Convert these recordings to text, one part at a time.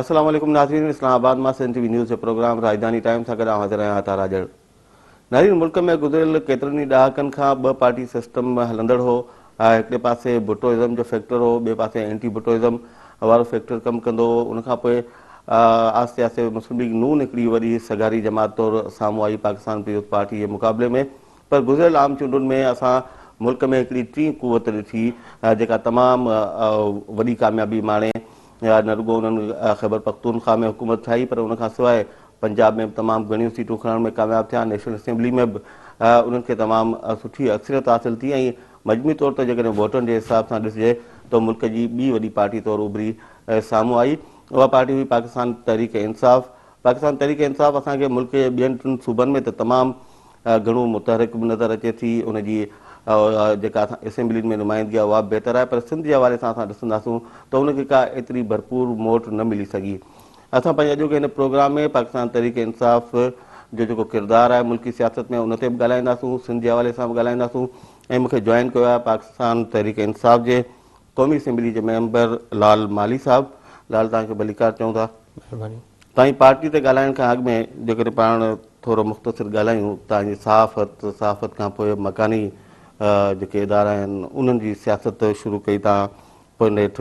السلام عليڪم ناظرين اسلام آباد مان سنڌ ٽي وي نيوز جي پروگرام راڄڌاني ٽائيم سان گڏ آئون حاضر آهيان عطا راڄڙ. ناظرين ملڪ ۾ گذريل ڪيترن ئي ڏهاڪن کان ٻه پارٽي سسٽم هلندڙ هو هڪڙي پاسي ڀٽوازم جو فيڪٽر هو ٻئي پاسي اينٽي ڀٽوازم وارو فيڪٽر ڪم ڪندو هو ان کان پوء آهستي آهستي مسلم ليگ نون هڪڙي وڏي سگهاري جماعت طور سامهون آئي پاڪستان پيپلز پارٽي جي مقابلي ۾ پر گذريل عام چونڊن ۾ اسان ملڪ ۾ هڪڙي ٽين قوت ڏٺي جيڪا تمام وڏي ڪاميابي ماڻي نه رڳو انهن خيبرپختونخوا ۾ حڪومت ٺاهي پر ان کان سواء پنجاب ۾ به تمام گهڻيون سيٽون کڻڻ ۾ ڪامياب ٿيا، نيشنل اسيمبلي ۾ به انهن کي تمام سٺي اڪثريت حاصل ٿي ۽ مجموعي طور تي جيڪڏهن ووٽن جي حساب سان ڏسجي ته ملڪ جي ٻي وڏي پارٽي طور اڀري سامهون آئي اها پارٽي هئي پاڪستان تحريڪ انصاف. پاڪستان تحريڪ انصاف اسان کي ملڪ جي ٻين ٽن صوبن ۾ ته تمام گهڻو متحرڪ به نظر اچي ٿي ان جي جيڪا اسان اسيمبلين ۾ نمائندگي آهي اها به بهتر آهي پر سنڌ جي حوالي سان اسان ڏسنداسون ته ان کي ڪا ايتري ڀرپور موٽ نه ملي سگهي. اسان پنهنجي اڄوڪي هن پروگرام ۾ پاڪستان تحريڪ انصاف جو جيڪو ڪردار آهي ملڪي سياست ۾ ان تي به ڳالهائينداسون سنڌ جي حوالي سان به ڳالهائينداسون ۽ مون کي جوائن ڪيو آهي پاڪستان تحريڪ انصاف جي قومي اسيمبلي جي ميمبر لال مالهي صاحب. لال توهان کي ڀليڪار چئون ٿا. مهرباني. توهان جي پارٽي تي ڳالهائڻ کان اڳ ۾ جيڪڏهن پاڻ ٿورو مختصر ڳالهايون توهان جي صحافت، صحافت کان پوء مڪاني جيڪي ادارا آهن انهن جي سياست شروع ڪئي توهان پوء نيٺ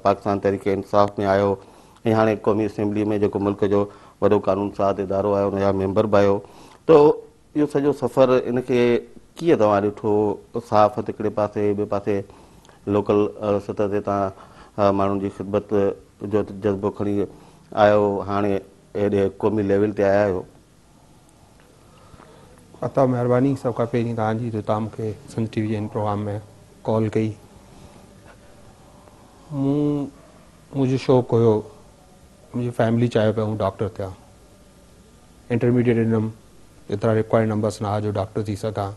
پاڪستان تحريڪ انصاف ۾ آيو ۽ هاڻي قومي اسيمبلي ۾ جيڪو ملڪ جو وڏو قانون ساز ادارو آهي ان جا ميمبر به آهيو ته اهو سڄو سفر ان کي ڪيئن توهان ڏٺو صحافت هڪڙي پاسي ٻئي پاسي لوڪل سطح تي توهان ماڻهن جي خدمت جو جذبو کڻي آيو هاڻي هيڏي قومي ليول تي آيا آهيو. عطا مهرباني سڀ کان پهرين توهان جي جو توهان مون کي سنڌ ٽي وي جي هن پروگرام ۾ ڪال ڪئي مون منهنجو شوق هيو منهنجي فيملي چاهيو پيا آئون ڊاڪٽر ٿيان انٽرميڊيٽ ڏنم ايترا رڪوائرڊ نمبرس نه آيا جو ڊاڪٽر ٿي سگهان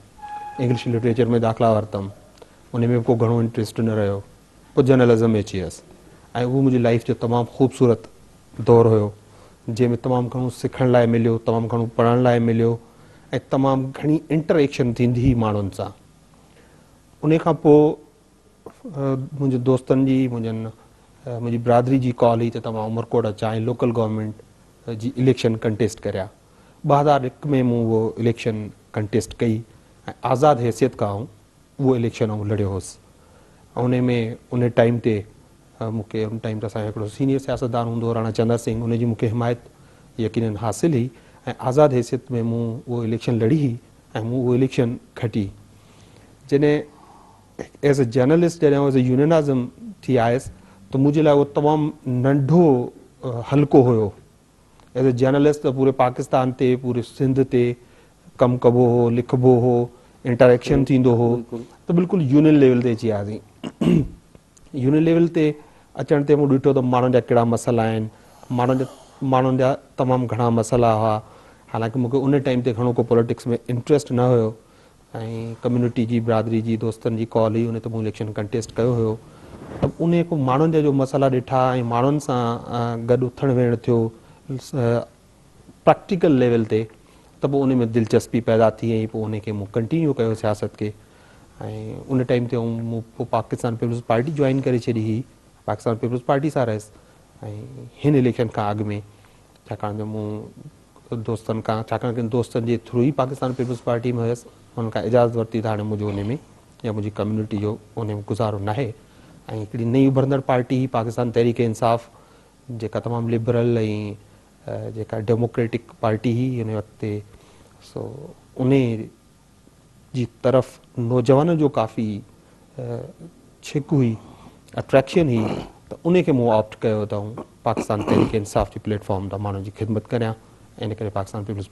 انگلش لٽريچر ۾ داخلا ورتم ان ۾ به ڪو گهڻو انٽريسٽ نه رهيو پوء جرنلزم ۾ اچي ويس ۽ اهو منهنجي لائيف جو تمام خوبصورت دور هيو جنهن ۾ تمام گهڻو سکڻ لاء مليو تمام گهڻو پڙهڻ لاء مليو ۽ تمام گهڻي انٽر ايڪشن ٿيندي هئي ماڻهن سان ان کان پوء منهنجي دوستن جي منهنجن منهنجي برادري جي ڪال هئي ته توهان عمرڪوٽ اچان ۽ لوڪل گورنمينٽ جي اليڪشن ڪنٽيسٽ ڪريان. 2001 ۾ مون اهو اليڪشن ڪنٽيسٽ ڪئي ۽ آزاد حيثيت کان آئون اهو اليڪشن آئون لڙيو هوس ۽ انهي ۾ انهي ٽائيم تي مون کي ان ٽائيم تي اسان جو هڪڙو سينيئر سياستدان هوندو هو راڻا چندر سنگهه ان جي مون کي حمايت يقينن حاصل هئي ۽ آزاد حيثيت ۾ مون اهو اليڪشن لڙي هئي ۽ مون اهو اليڪشن کٽي. جڏهن ايز اي جرنلسٽ جڏهن آئون ايز اي يونينازم ٿي آيس ته منهنجي لاء اهو تمام ننڍو حلقو هيو. ايز اي جرنلسٽ ته پوري پاڪستان تي پوري سنڌ تي ڪم ڪبو هو، لکبو هو، انٽر ايڪشن ٿيندو هو ته بلڪل يونين ليول تي اچي آياسين. يونين ليول تي اچڻ تي مون ڏٺو ته ماڻهن جا ڪهڙا مسئلا آهن، ماڻهن جا ماڻهن جا تمام گهڻا مسئلا هئا. حالانڪه مون کي ان ٽائيم تي گهڻو ڪو پوليٽڪس ۾ انٽريسٽ نه هيو. ۽ ڪميونٽي جي برادري جي دوستن جي ڪال هئي ان تي مون اليڪشن ڪنٽيسٽ ڪيو هيو ته ان کان ماڻهن جا جو مسئلا ڏٺا ۽ ماڻهن سان گڏ اٿڻ ويهڻ ٿيو پريڪٽيڪل ليول تي ته پوء ان ۾ دلچسپي پيدا ٿي ۽ پوء ان کي مون ڪنٽينيو ڪيو سياست کي ۽ ان ٽائيم تي مون پوء پاڪستان پيپلز پارٽي جوائن ڪري ڇڏي هئي پاڪستان پيپلز پارٽي سان رهيس ۽ هن اليڪشن کان اڳ ۾ ڇاڪاڻ جو مون دوستن کان ڇاڪاڻ ڪه دوستن جي ٿرو ئي پاڪستان پيپلز پارٽي ۾ هيس انهن کان اجازت ورتي ته هاڻي منهنجو انهي ۾ يا منهنجي ڪميونٽي جو انهي ۾ گذارو ناهي ۽ هڪڙي نئين اڀرندڙ پارٽي هئي پاڪستان تحريڪ انصاف جيڪا تمام لبرل ۽ جيڪا ڊيموڪريٽڪ پارٽي هئي ان وقت تي سو انهي جي طرف نوجوانن جو ڪافي ڇڪ هئي، اٽريڪشن هئي ته انهي کي مون آپٽ ڪيو ته آئون پاڪستان تحريڪ انصاف جي پليٽ فارم تان ماڻهن جي خدمت ڪريان ۽ ان ڪري پاڪستان پيپلز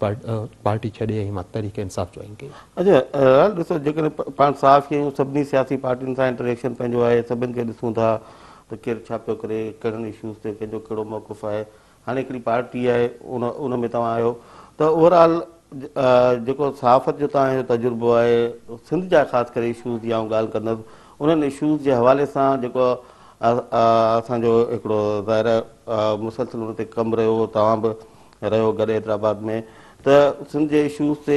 پارٽي ڇڏي ۽ مان تحريڪ انصاف جوائن ڪئي. اڇا لال ڏسو جيڪڏهن پاڻ صحافي آهيون سڀني سياسي پارٽين سان انٽريڪشن پنهنجو آهي سڀن کي ڏسون ٿا ته ڪير ڇا پيو ڪري ڪهڙن اشوز تي ڪنهن جو ڪهڙو موقف آهي هاڻي هڪڙي پارٽي آهي ان ان ۾ توهان آهيو ته اوور آل جيڪو صحافت جو توهان جو تجربو آهي سنڌ جا خاص ڪري اشوز جي آئون ڳالهه ڪندس انهن اشوز جي حوالي سان جيڪو اسان جو هڪڙو ظاهر مسلسل ان تي ڪم رهيو توهان به رهيو گڏ حيدرآباد ۾ ته سنڌ جي اشوز تي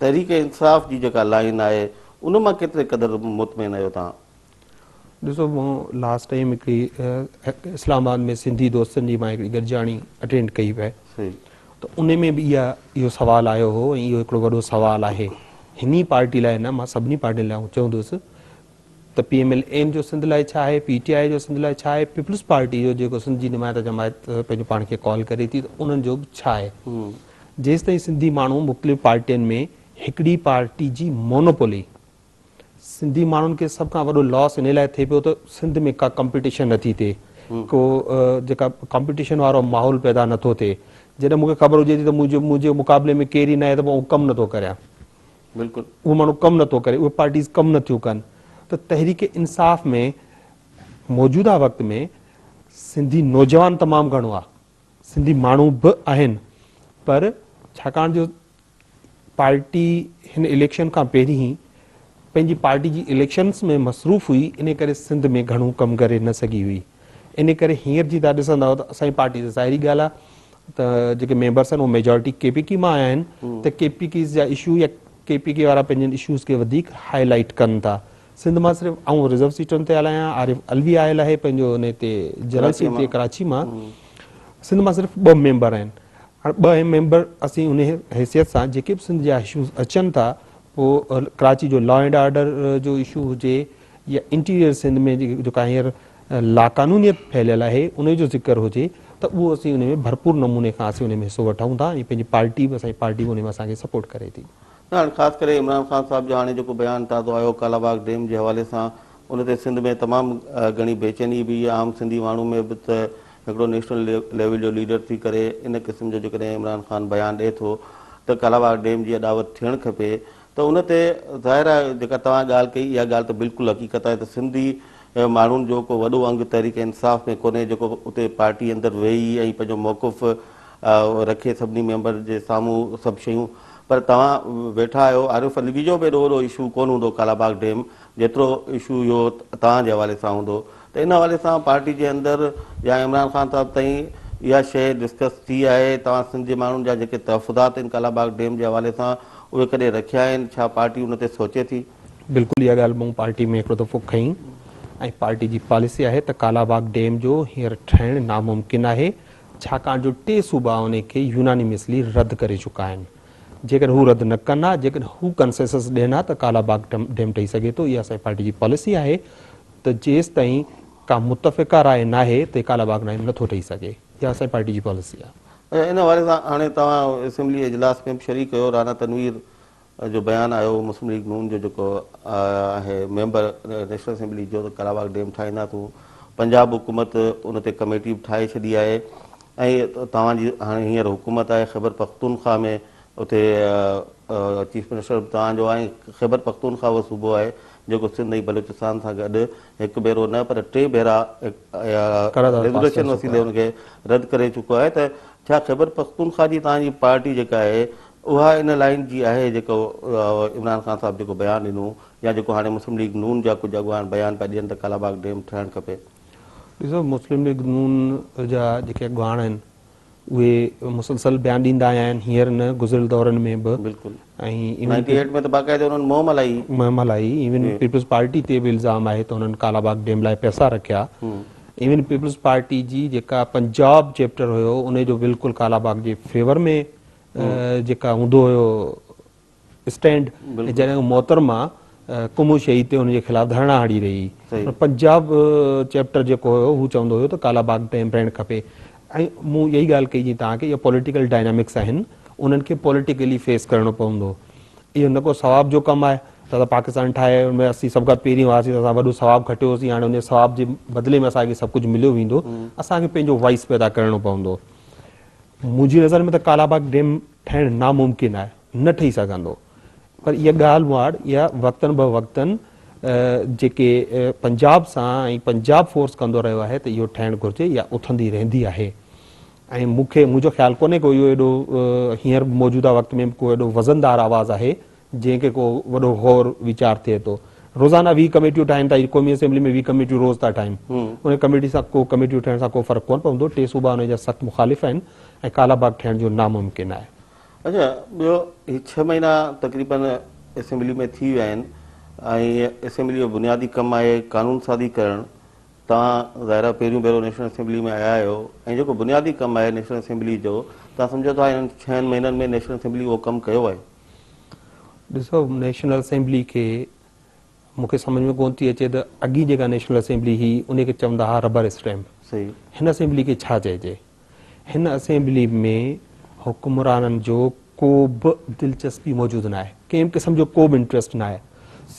تحريڪ انصاف جي جيڪا لائن آهي ان مان ڪيتري قدر مطمئن آهيو توهان؟ ڏسو مون لاسٽ ٽائيم هڪڙي اسلام آباد ۾ سنڌي دوستن جي مان هڪڙي گڏجاڻي اٽينڊ ڪئي پئي ته ان ۾ به اها اهو سوال آيو هو ۽ اهو هڪڙو وڏو سوال آهي هن ئي پارٽي لاء نه مان سڀني پارٽين لاء چوندس ته پي ايم ايل اين جو سنڌ لاء ڇا آهي، پي ٽي آء جو سنڌ لاء ڇا آهي، پيپلز پارٽي جو جيڪو سنڌ جي نمائنده جماعت پنهنجو پاڻ کي ڪال ڪري ٿي ته انهن جو به ڇا آهي. جيستائين سنڌي ماڻهو مختلف پارٽين ۾ هڪڙي پارٽي جي مونوپولي سنڌي ماڻهن کي سڀ کان وڏو لاس انهي لاء ٿئي پيو ته سنڌ ۾ ڪا ڪمپيٽيشن نٿي ٿئي ڪو جيڪا ڪمپيٽيشن وارو ماحول پيدا نٿو ٿئي جڏهن مون کي خبر هجي ٿي ته منهنجي مقابلي ۾ ڪير ئي ناهي ته پوء آئون ڪم نٿو ڪريان. بلڪل. اهو ماڻهو ڪم نٿو ڪري، اهي پارٽيز ڪم نٿيون ڪن ته تحريڪ انصاف ۾ موجوده وقت ۾ سنڌي نوجوان تمام گهڻو آهي، سنڌي ماڻهو به آهن پر ڇاڪاڻ جو پارٽي هن اليڪشن کان پهرين پنهنجي پارٽي جي اليڪشنز ۾ مصروف هئي ان ڪري سنڌ ۾ گهڻو ڪم ڪري نه سگهي هئي ان ڪري هينئر جي تهان ڏسندؤ ته اسان جي پارٽي ته ظاهري ڳالهه آهي ته جيڪي ميمبرس آهن اهي ميجارٽي ڪي پي ڪي مان آيا آهن ته ڪي پي ڪيز جا اشو يا ڪي پي ڪي وارا پنهنجن اشوز کي وڌيڪ هائي لائيٽ ڪن ٿا سنڌ مان صرف آئون رزرو سيٽن تي آيل آهيان عارف علوي آيل آهي پنهنجو ان تي جنرل سيٽ تي ڪراچي مان سنڌ مان صرف ٻه ميمبر آهن هاڻ ٻه ميمبر اسين ان حيثيت سان جيڪي به سنڌ جا اشوز اچن ٿا پوء ڪراچي جو لا اينڊ آرڊر جو اشو هجي يا انٽيريئر سنڌ ۾ جيڪا هينئر لاقانونيت ڦهليل آهي ان جو ذڪر هجي ته اهو اسين ان ۾ ڀرپور نموني کان اسين ان ۾ حصو وٺون ٿا ۽ پنهنجي پارٽي به اسان جي پارٽي به ان ۾ اسان کي سپورٽ ڪري ٿي. نه هاڻي خاص ڪري عمران خان صاحب جو هاڻي جيڪو بيان تازو آيو ڪالاباغ ڊيم جي حوالي سان ان تي سنڌ ۾ تمام گهڻي بيچيني به عام سنڌي ماڻهو ۾ به ته هڪڙو نيشنل ليول جو ليڊر ٿي ڪري ان قسم جو جيڪڏهن عمران خان بيان ڏئي ٿو ته ڪالاباغ ڊيم جي اڏاوت ٿيڻ کپي ته ان تي ظاهر آهي جيڪا توهان ڳالهه ڪئي اها ڳالهه ته بلڪل حقيقت آهي ته سنڌي ماڻهن جو ڪو وڏو انگ تحريڪ انصاف ۾ ڪونهي جيڪو اتي پارٽي اندر ويهي ۽ پنهنجو موقف رکي سڀني ميمبر جي سامهون سڀ شيون پر توهان ويٺا آهيو عارف علوي جو به ايڏو وڏو اشو ڪونه هوندو ڪالاباغ ڊيم جيترو اشو اهو توهان جي حوالي سان هوندو ته ان حوالي سان پارٽي جي اندر يا عمران خان صاحب تائين اها شيء ڊسڪس ٿي آهي توهان سنڌ جي ماڻهن جا جيڪي تحفظات آهن ڪالاباغ ڊيم جي حوالي سان اهي ڪڏهن رکيا آهن، ڇا پارٽي ان تي سوچي ٿي؟ بلڪل اها ڳالهه مون پارٽي ۾ هڪڙو دفعو کنئي ۽ پارٽي جي پاليسي آهي ته ڪالاباغ ڊيم جو هينئر ٺهڻ ناممڪن آهي ڇاڪاڻ جو ٽي صوبا ان کي يونانيمسلي رد ڪري چڪا آهن جيڪڏهن هو رد نه ڪن ها جيڪڏهن هو ڪنسيسس ڏين ها ته ڪالاباغ ڊيم ٺهي سگهي ٿو اها اسان جي پارٽي جي پاليسي آهي ته جيستائين ڪا متفقه راء ناهي ته ڪالاباغ ڊيم نٿو ٺهي سگهي اها اسان جي پارٽي جي پاليسي آهي. اچا ان حوالي سان هاڻي توهان اسيمبلي اجلاس ۾ به شريڪ هيو رانا تنوير جو بيان آيو مسلم ليگ نون جو جيڪو آهي ميمبر نيشنل اسيمبلي جو ته ڪالاباغ ڊيم ٺاهينداسون پنجاب حڪومت ان تي ڪميٽي به ٺاهي ڇڏي آهي ۽ توهان جي هاڻي هينئر حڪومت آهي خيبر پختونخوا ۾ اتي چيف منسٽر به توهان جو آهي ۽ خيبر پختونخوا اهو صوبو آهي جيڪو سنڌ ۽ بلوچستان سان گڏ هڪ ڀيرو نه پر ٽي ڀيرا ريزوليوشن وسيلي ان کي رد ڪري چڪو آهي ته ڇا خيبر پختونخوا جي توهان جي پارٽي جيڪا آهي اها ان لائين جي آهي جيڪو عمران خان صاحب جيڪو بيان ڏنو يا جيڪو هاڻي مسلم ليگ نون جا ڪجهه اڳواڻ بيان پيا ڏين ته ڪالاباغ ڊيم ٺهڻ کپي. ڏسو مسلم ليگ نون جا جيڪي اڳواڻ آهن اهي مسلسل بيان ڏيندا آيا آهن هينئر نه گذريل دورن ۾ به بلڪل ۽ 98 ۾ ته باقاعده انهن مهم هلائي مهم هلائي ايون پيپلز پارٽي تي به الزام آهي ته انهن ڪالاباغ ڊيم لاء پئسا رکيا ايون پيپلز پارٽي جي جيڪا پنجاب چيپٽر هيو ان جو بلڪل ڪالاباغ جي فيور ۾ جيڪا هوندو هيو اسٽينڊ ۽ جڏهن محترمه ڪمو شهيد تي ان جي خلاف ڌرڻا هڻي رهي هئي پر پنجاب چيپٽر جيڪو هيو هو چوندو هيو ته ڪالا باغ ڊيم رهڻ کپي ۽ مون اها ئي ڳالهه ڪئي جي توهان کي اهي پوليٽيڪل ڊائنامڪس آهن انهن کي پوليٽيڪلي فيس ڪرڻو پوندو اهو نه ڪو ثواب جو ڪم آهي ته اسان پاڪستان ٺاهي ان ۾ اسين سڀ کان پهرين هئاسين ته اسان وڏو ثواب کٽيوسين هاڻي ان ثواب جي بدلي ۾ اسان کي سڀ ڪجهه مليو ويندو اسان کي پنهنجو وائس پيدا ڪرڻو پوندو منهنجي نظر ۾ ته ڪالا باغ ڊيم ٺهڻ ناممڪن آهي نه ٺهي سگهندو پر اها ڳالهه مهاڙ اها وقتن به وقتن جيڪي پنجاب سان ۽ پنجاب فورس ڪندو رهيو آهي ته اهو ٺهڻ گهرجي اها اٿندي رهندي آهي ۽ مون کي منهنجو خيال ڪونهي ڪو اهو ايڏو هينئر موجوده وقت ۾ ڪو ايڏو وزندار آواز آهي جنهن کي ڪو وڏو غور ويچار ٿئي ٿو روزانه 20 ڪميٽيون ٺاهين ٿا قومي اسيمبلي ۾ 20 ڪميٽيون روز ٿا ٺاهين ان ڪميٽي سان ڪو ڪميٽيون ٺهڻ سان ڪو فرق ڪونه پوندو ٽي صوبا ان جا سخت مخالف آهن ۽ ڪالا باغ ٺهڻ جو ناممڪن آهي اڇا ٻيو هي ڇهه مهينا تقريبن اسيمبلي ۾ ٿي ويا آهن ۽ اسيمبلي جو بنيادي ڪم آهي قانون سازي ڪرڻ. توهان ظاهر آهي پهريون ڀيرو نيشنل اسيمبلي ۾ آيا آهيو ۽ جيڪو بنيادي ڪم آهي نيشنل اسيمبلي جو توهان سمجهو ٿا انهن ڇهن مهينن ۾ نيشنل اسيمبلي اهو ڪم ڪيو آهي؟ ڏسو نيشنل اسيمبلي کي مون کي سمجهه ۾ ڪونه ٿي اچي ته اڳي جيڪا نيشنل اسيمبلي هئي ان کي چوندا هئا ربر اسٽيمپ هن اسيمبلي کي ڇا چئجي؟ هن اسيمبلي ۾ حڪمرانن جو ڪو به دلچسپي موجود ناهي، ڪنهن به قسم جو ڪو به انٽريسٽ ناهي،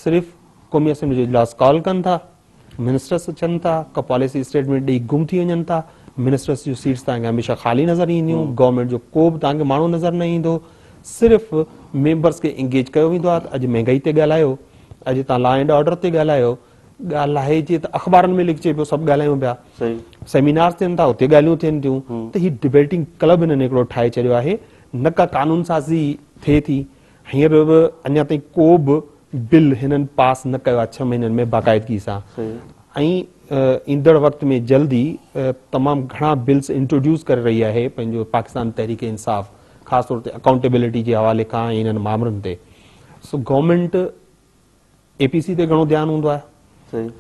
صرف قومي اسيمبلي جو اجلاس ڪال ڪن ٿا، منسٽرس اچن ٿا، ڪا پاليسي اسٽيٽمينٽ ڏئي گم ٿي وڃن ٿا، منسٽرس جون سيٽس توهان کي هميشه خالي نظر اينديون، گورنمينٽ جو ڪو به توهان کي ماڻهو نظر نه ايندو، صرف ميمبرس کي انگيج ڪيو ويندو آهي ته اڄ مهنگائي تي ڳالهايو، اڄ توهان لا اينڊ آرڊر تي ڳالهايو، ڳالهائجي ته اخبارن ۾ لکجي پيو سڀ ڳالهايون پيا سيمينارز ٿين ٿا اتي ڳالهيون ٿين ٿيون ته هي ڊبيٽنگ ڪلب هنن هڪڙو ٺاهي ڇڏيو آهي نه ڪا قانون سازي ٿئي ٿي هينئر به اڃا تائين ڪو به بل هنن پاس نه ڪيو آهي ڇهه مهينن ۾ باقاعدگي سان ۽ ايندڙ وقت ۾ جلدي تمام گهڻا بلز انٽروڊيوس ڪري رهي آهي پنهنجو پاڪستان تحريڪ انصاف خاص طور تي اڪائونٽيبلٽي جي حوالي کان ۽ انهن مامرن تي سو گورنمينٽ اي پي سي تي گهڻو ڌيان هوندو آهي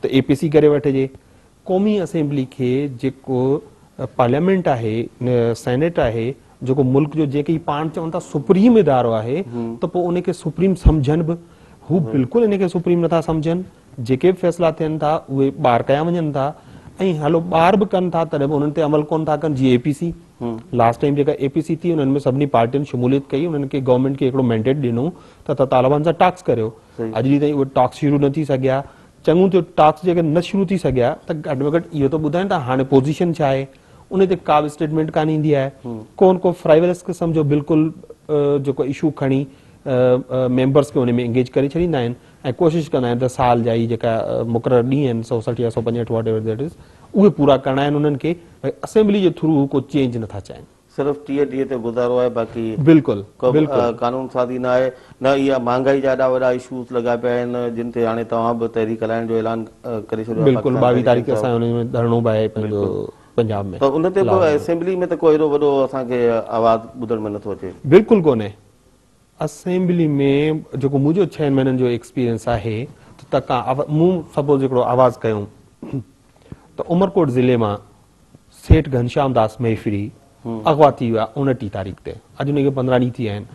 ته اي پي سي ڪري وٺجي. قومي اسيمبلي کي جيڪو پارليامينٽ آهي، سينيٽ آهي، جيڪو ملڪ جو جنهن کي هي پاڻ چون ٿا سپريم ادارو آهي ته پوء ان کي سپريم سمجهن به. هو بلڪل ان کي سپريم نٿا سمجهن. جيڪي به فيصلا ٿين ٿا اهي ٻاهر ڪيا وڃن ٿا ۽ هلو ٻاهر به ڪن ٿا تڏهن به انهن تي عمل ڪونه ٿا ڪن جيئن اي پي سي لاسٽ ٽائيم جيڪا اي پي سي ٿي انهن ۾ سڀني پارٽين شموليت ڪئي انهن کي گورنمينٽ کي هڪڙو مينڊيٽ ڏنو ته توهان طالبان سان ٽاڪس ڪريو اڄ ڏينهن تائين اهي ٽاڪس شروع نه ٿي سگهيا چڱو ٿيو ٽاڪس جيڪڏهن نه شروع ٿي سگهيا ته گهٽ ۾ گهٽ اهو ته ٻڌائين ته هاڻي پوزيشن ڇا آهي ان تي ڪا به اسٽيٽمينٽ ڪانه ايندي آهي ڪو نه ڪو فرائيولس قسم جو بلڪل جيڪو اشو کڻي ميمبرس کي ان ۾ انگيج ڪري ڇڏيندا آهن ۽ ڪوشش ڪندا آهن ته سال جا هي جيڪا مقرر ڏينهن آهن 160 يا 165 واٽ ايور that از اهي پورا ڪرڻا آهن انهن کي ڀئي اسيمبلي جي ٿرو هو ڪو چينج نٿا چاهين. صرف 30 ڏينهن تي گذارو آهي باقي بلڪل ڪو به بلڪل. قانون سازي نه آهي نه اها مهانگائي جا ايڏا وڏا اشوز لڳا پيا آهن جن تي هاڻي توهان به تحريڪ هلائڻ جو اعلان ڪري ڇڏيو آهي بلڪل پاڪستان 22 تحريڪ تاريخ تي انصاف. اسان جو ان ۾ ڌرڻو به آهي پنهنجو پنجاب ۾ ته ان تي به لاهور ۾. اسيمبلي ۾ ته ڪو اهڙو وڏو اسان کي آواز ٻڌڻ ۾ نٿو اچي. بلڪل ڪونهي اسيمبلي ۾ جيڪو منهنجو ڇهن مهينن جو ايڪسپيرينس آهي ته تڪان مون سپوز هڪڙو آواز ڪيو ته عمرڪوٽ ضلعي مان سيٺ گهنشام داس مهيشوري اغوا ٿي ويو آهي 29 تاريخ تي اڄ ان کي 15 ڏينهن ٿي ويا آهن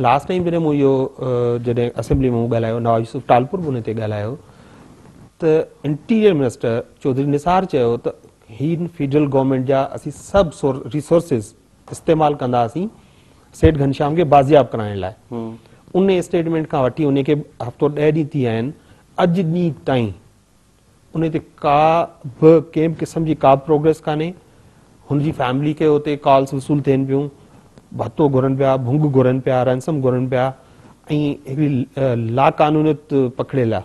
لاسٽ ٽائيم جڏهن مون اهو جڏهن اسيمبلي ۾ مون ڳالهايو نواز يوسف ٽالپور به ان تي ڳالهايو ته انٽيريئر منسٽر چوڌري نثار چيو ته هي فيڊرل گورنمينٽ جا اسين سڀ ريسورسز استعمال ڪنداسين سيٺ گهنشام کي بازياب ڪرائڻ لاء. ان اسٽيٽمينٽ کان وٺي ان کي هفتو ڏهه ڏينهن ٿي ويا آهن، اڄ ڏينهن تائين ان تي ڪا به ڪنهن به قسم جي ڪا به پروگريس ڪانهي. هن جي فيملي کي اتي ڪالز وصول ٿين پيون، ڀتو گهرن پيا، ڀنگ گهرن پيا، رينسم گهرن پيا ۽ هڪڙي لاقانونيت پکڙيل آهي.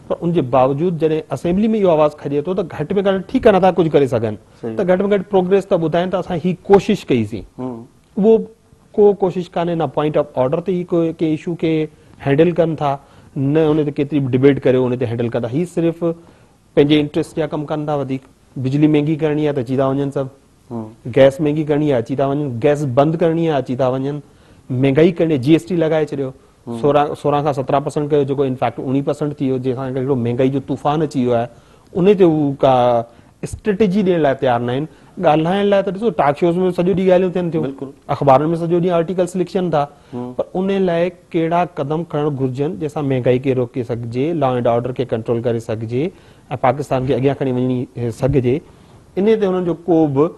پر ان جي باوجود جڏهن اسيمبلي ۾ اهو آواز کڄي ٿو ته گهٽ ۾ گهٽ ٺيڪ آهي نٿا ڪجهه ڪري سگهن ته گهٽ ۾ گهٽ پروگريس ته ٻڌائين ته اسان هي ڪوشش ڪئي سين. اهو ڪو ڪوشش ڪانهي نه پوائنٽ آف آرڊر تي هي ڪو ڪنهن اشو کي هينڊل ڪن ٿا نه ان تي ڪيتري به ڊبيٽ ڪريو ان تي هينڊل ڪن ٿا. هي صرف پنهنجي انٽريسٽ جا ڪم ڪن ٿا وڌيڪ. بجلي مهنگي ڪرڻي آهي ته اچي ٿا وڃن سڀ، گئس مهنگي ڪرڻي آهي اچي ٿا وڃن، گئس بند ڪرڻي آهي اچي ٿا وڃن، مهنگائي ڪرڻي آهي جي ايس ٽي لڳائي ڇڏيو، 16 کان 17 پرسنٽ ڪيو جيڪو انفيڪٽ 19 پرسنٽ ٿي ويو جنهن سان هڪڙو مهنگائي جو طوفان اچي ويو آهي ان تي هو ڪا اسٽريٽجي ڏيڻ لاء تيار نه آهن. ڳالهائڻ لاء ته ڏسو ٽاڪ شوز ۾ سڄو ڏينهن ڳالهيون ٿين ٿيون، اخبارن ۾ سڄو ڏينهن آرٽيڪلس لکجن ٿا، پر ان لاء ڪهڙا قدم کڻڻ گهرجن جنهن سان مهنگائي کي روڪي سگهجي، لا اينڊ آرڊر کي ڪنٽرول ڪري سگهجي ۽ پاڪستان کي اڳيان کڻي وڃي سگهجي، انهي تي هنن جو ڪو به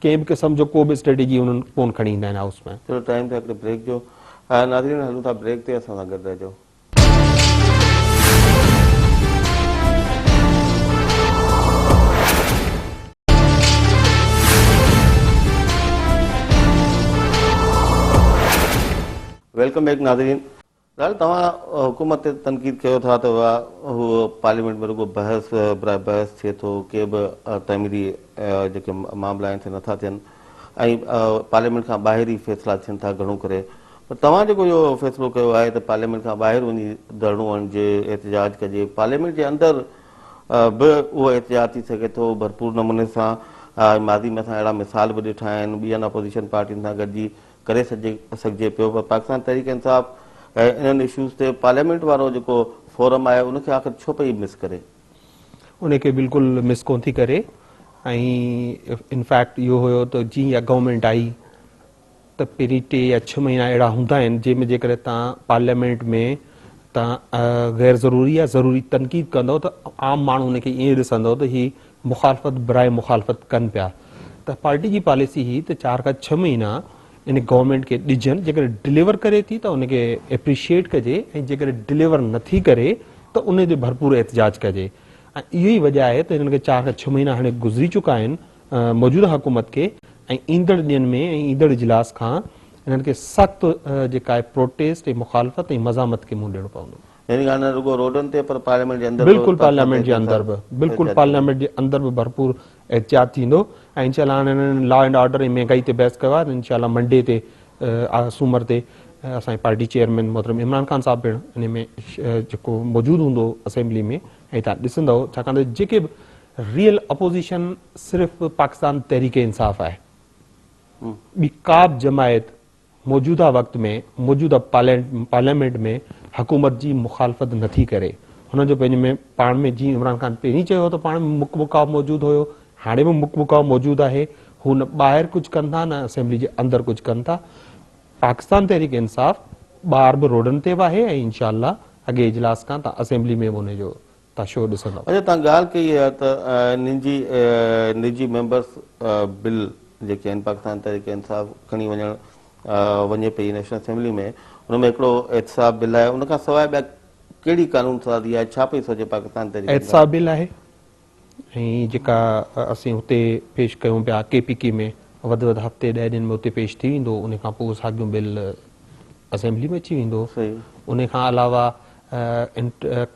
ڪنهن به قسم جو ڪو به اسٽريٽجي هنن ڪون کڻي ايندا آهن هائوس ۾. چلو ٽائيم ٿيو هڪڙي بريڪ جو ناظرين هلون ٿا بريڪ تي اسان سان گڏ رهجو. Welcome back ناظرين لال توهان حڪومت تي تنقيد ڪيو ٿا ته هو پارليامينٽ ۾ رڳو بحث براء بحث ٿئي ٿو ڪي به تعميري جيڪي معاملا آهن سي نٿا ٿين ۽ پارليامينٽ کان ٻاهر ئي فيصلا ٿين ٿا گهڻو ڪري پر توهان جيڪو اهو فيصلو ڪيو آهي ته پارليامينٽ کان ٻاهر وڃي ڌرڻو هڻجي احتجاج ڪجي پارليامينٽ جي اندر به اهو احتجاج ٿي سگهي ٿو ڀرپور نموني سان ماضي ۾ اسان اهڙا مثال به ڏٺا آهن ٻين اپوزيشن پارٽين سان گڏجي ڪري سگهجي پيو پر پاڪستان تحريڪ انصاف انهن اشوز تي پارليامينٽ وارو جيڪو فورم آهي ان کي آخر ڇو پئي مس ڪري؟ ان کي بلڪل مس ڪون ٿي ڪري ۽ انفيڪٽ اهو هيو ته جيئن اها گورنمينٽ آئي ته پهرين ٽي يا ڇهه مهينا اهڙا هوندا آهن جنهن ۾ جيڪڏهن توهان پارليامينٽ ۾ توهان غير ضروري يا ضروري تنقيد ڪندؤ ته عام ماڻهو ان کي ائين ڏسندو ته هي مخالفت براء مخالفت ڪن پيا ته پارٽي جي پاليسي هئي ته چار کان ڇهه مهينا ان گورنمينٽ کي ڏجن جيڪڏهن ڊليور ڪري ٿي ته ان کي اپريشيئيٽ ڪجي ۽ جيڪڏهن ڊليور نٿي ڪري ته ان تي ڀرپور احتجاج ڪجي ۽ اهو ئي وجه آهي ته هنن کي چار کان ڇهه مهينا هاڻي گذري چڪا آهن موجوده حڪومت کي ۽ ايندڙ ڏينهن ۾ ۽ ايندڙ اجلاس کان انهن کي سخت جيڪا آهي پروٽيسٽ ۽ مخالفت ۽ مزاحمت کي منهن ڏيڻو پوندو. يعني ڳالهه نه رڳو روڊن تي پر پارليامينٽ جي اندر به بلڪل پارليامينٽ جي اندر به بلڪل پارليامينٽ جي اندر به ڀرپور احتجاج ٿيندو ۽ انشاء الله هاڻي انهن لا اينڊ آرڊر ۽ مهنگائي تي بحث ڪيو آهي ته انشاء الله منڊي تي سومر تي اسان جي پارٽي چيئرمين محترم عمران خان صاحب پڻ ان ۾ جيڪو موجود هوندو اسيمبلي ۾ ۽ تان ڏسندو ڇاڪاڻ ته جيڪي به ريئل اپوزيشن صرف پاڪستان تحريڪ انصاف آهي ٻي ڪا به جماعت موجوده وقت ۾ موجوده پارليامينٽ ۾ حڪومت جي مخالفت نٿي ڪري هنن جو پنهنجي ۾ پاڻ ۾ جيئن عمران خان پهرين چيو هو ته پاڻ ۾ مڪ مڪاء موجود هيو هاڻي به مڪ مڪاء موجود آهي هو نه ٻاهر ڪجهه ڪن ٿا نه اسيمبلي جي اندر ڪجهه ڪن ٿا پاڪستان تحريڪ انصاف ٻاهر به روڊن تي به آهي ۽ انشاء الله اڳئين اجلاس کان تان اسيمبلي ۾ به ان جو تان شو ڏسندؤ. اچا تان ڳالهه ڪئي آهي ته نجي نجي ميمبرس بل جيڪي آهن پاڪستان تحريڪ انصاف کڻي وڃڻ وڃي پئي نيشنل اسيمبلي ۾ ان ۾ هڪڙو احتساب بل آهي ان کان سواء ٻيا ڪهڙي قانون سازي آهي ڇا پئي سوچي پاڪستان تحريڪ انصاف؟ احتساب بل آهي ۽ جيڪا اسين هتي پيش ڪيون پيا ڪي پي ڪي ۾ وڌ وڌ هفتي ڏهه ڏينهن ۾ اتي پيش ٿي ويندو ان کان پوء ساڳيون بل اسيمبلي ۾ اچي ويندو ان کان علاوه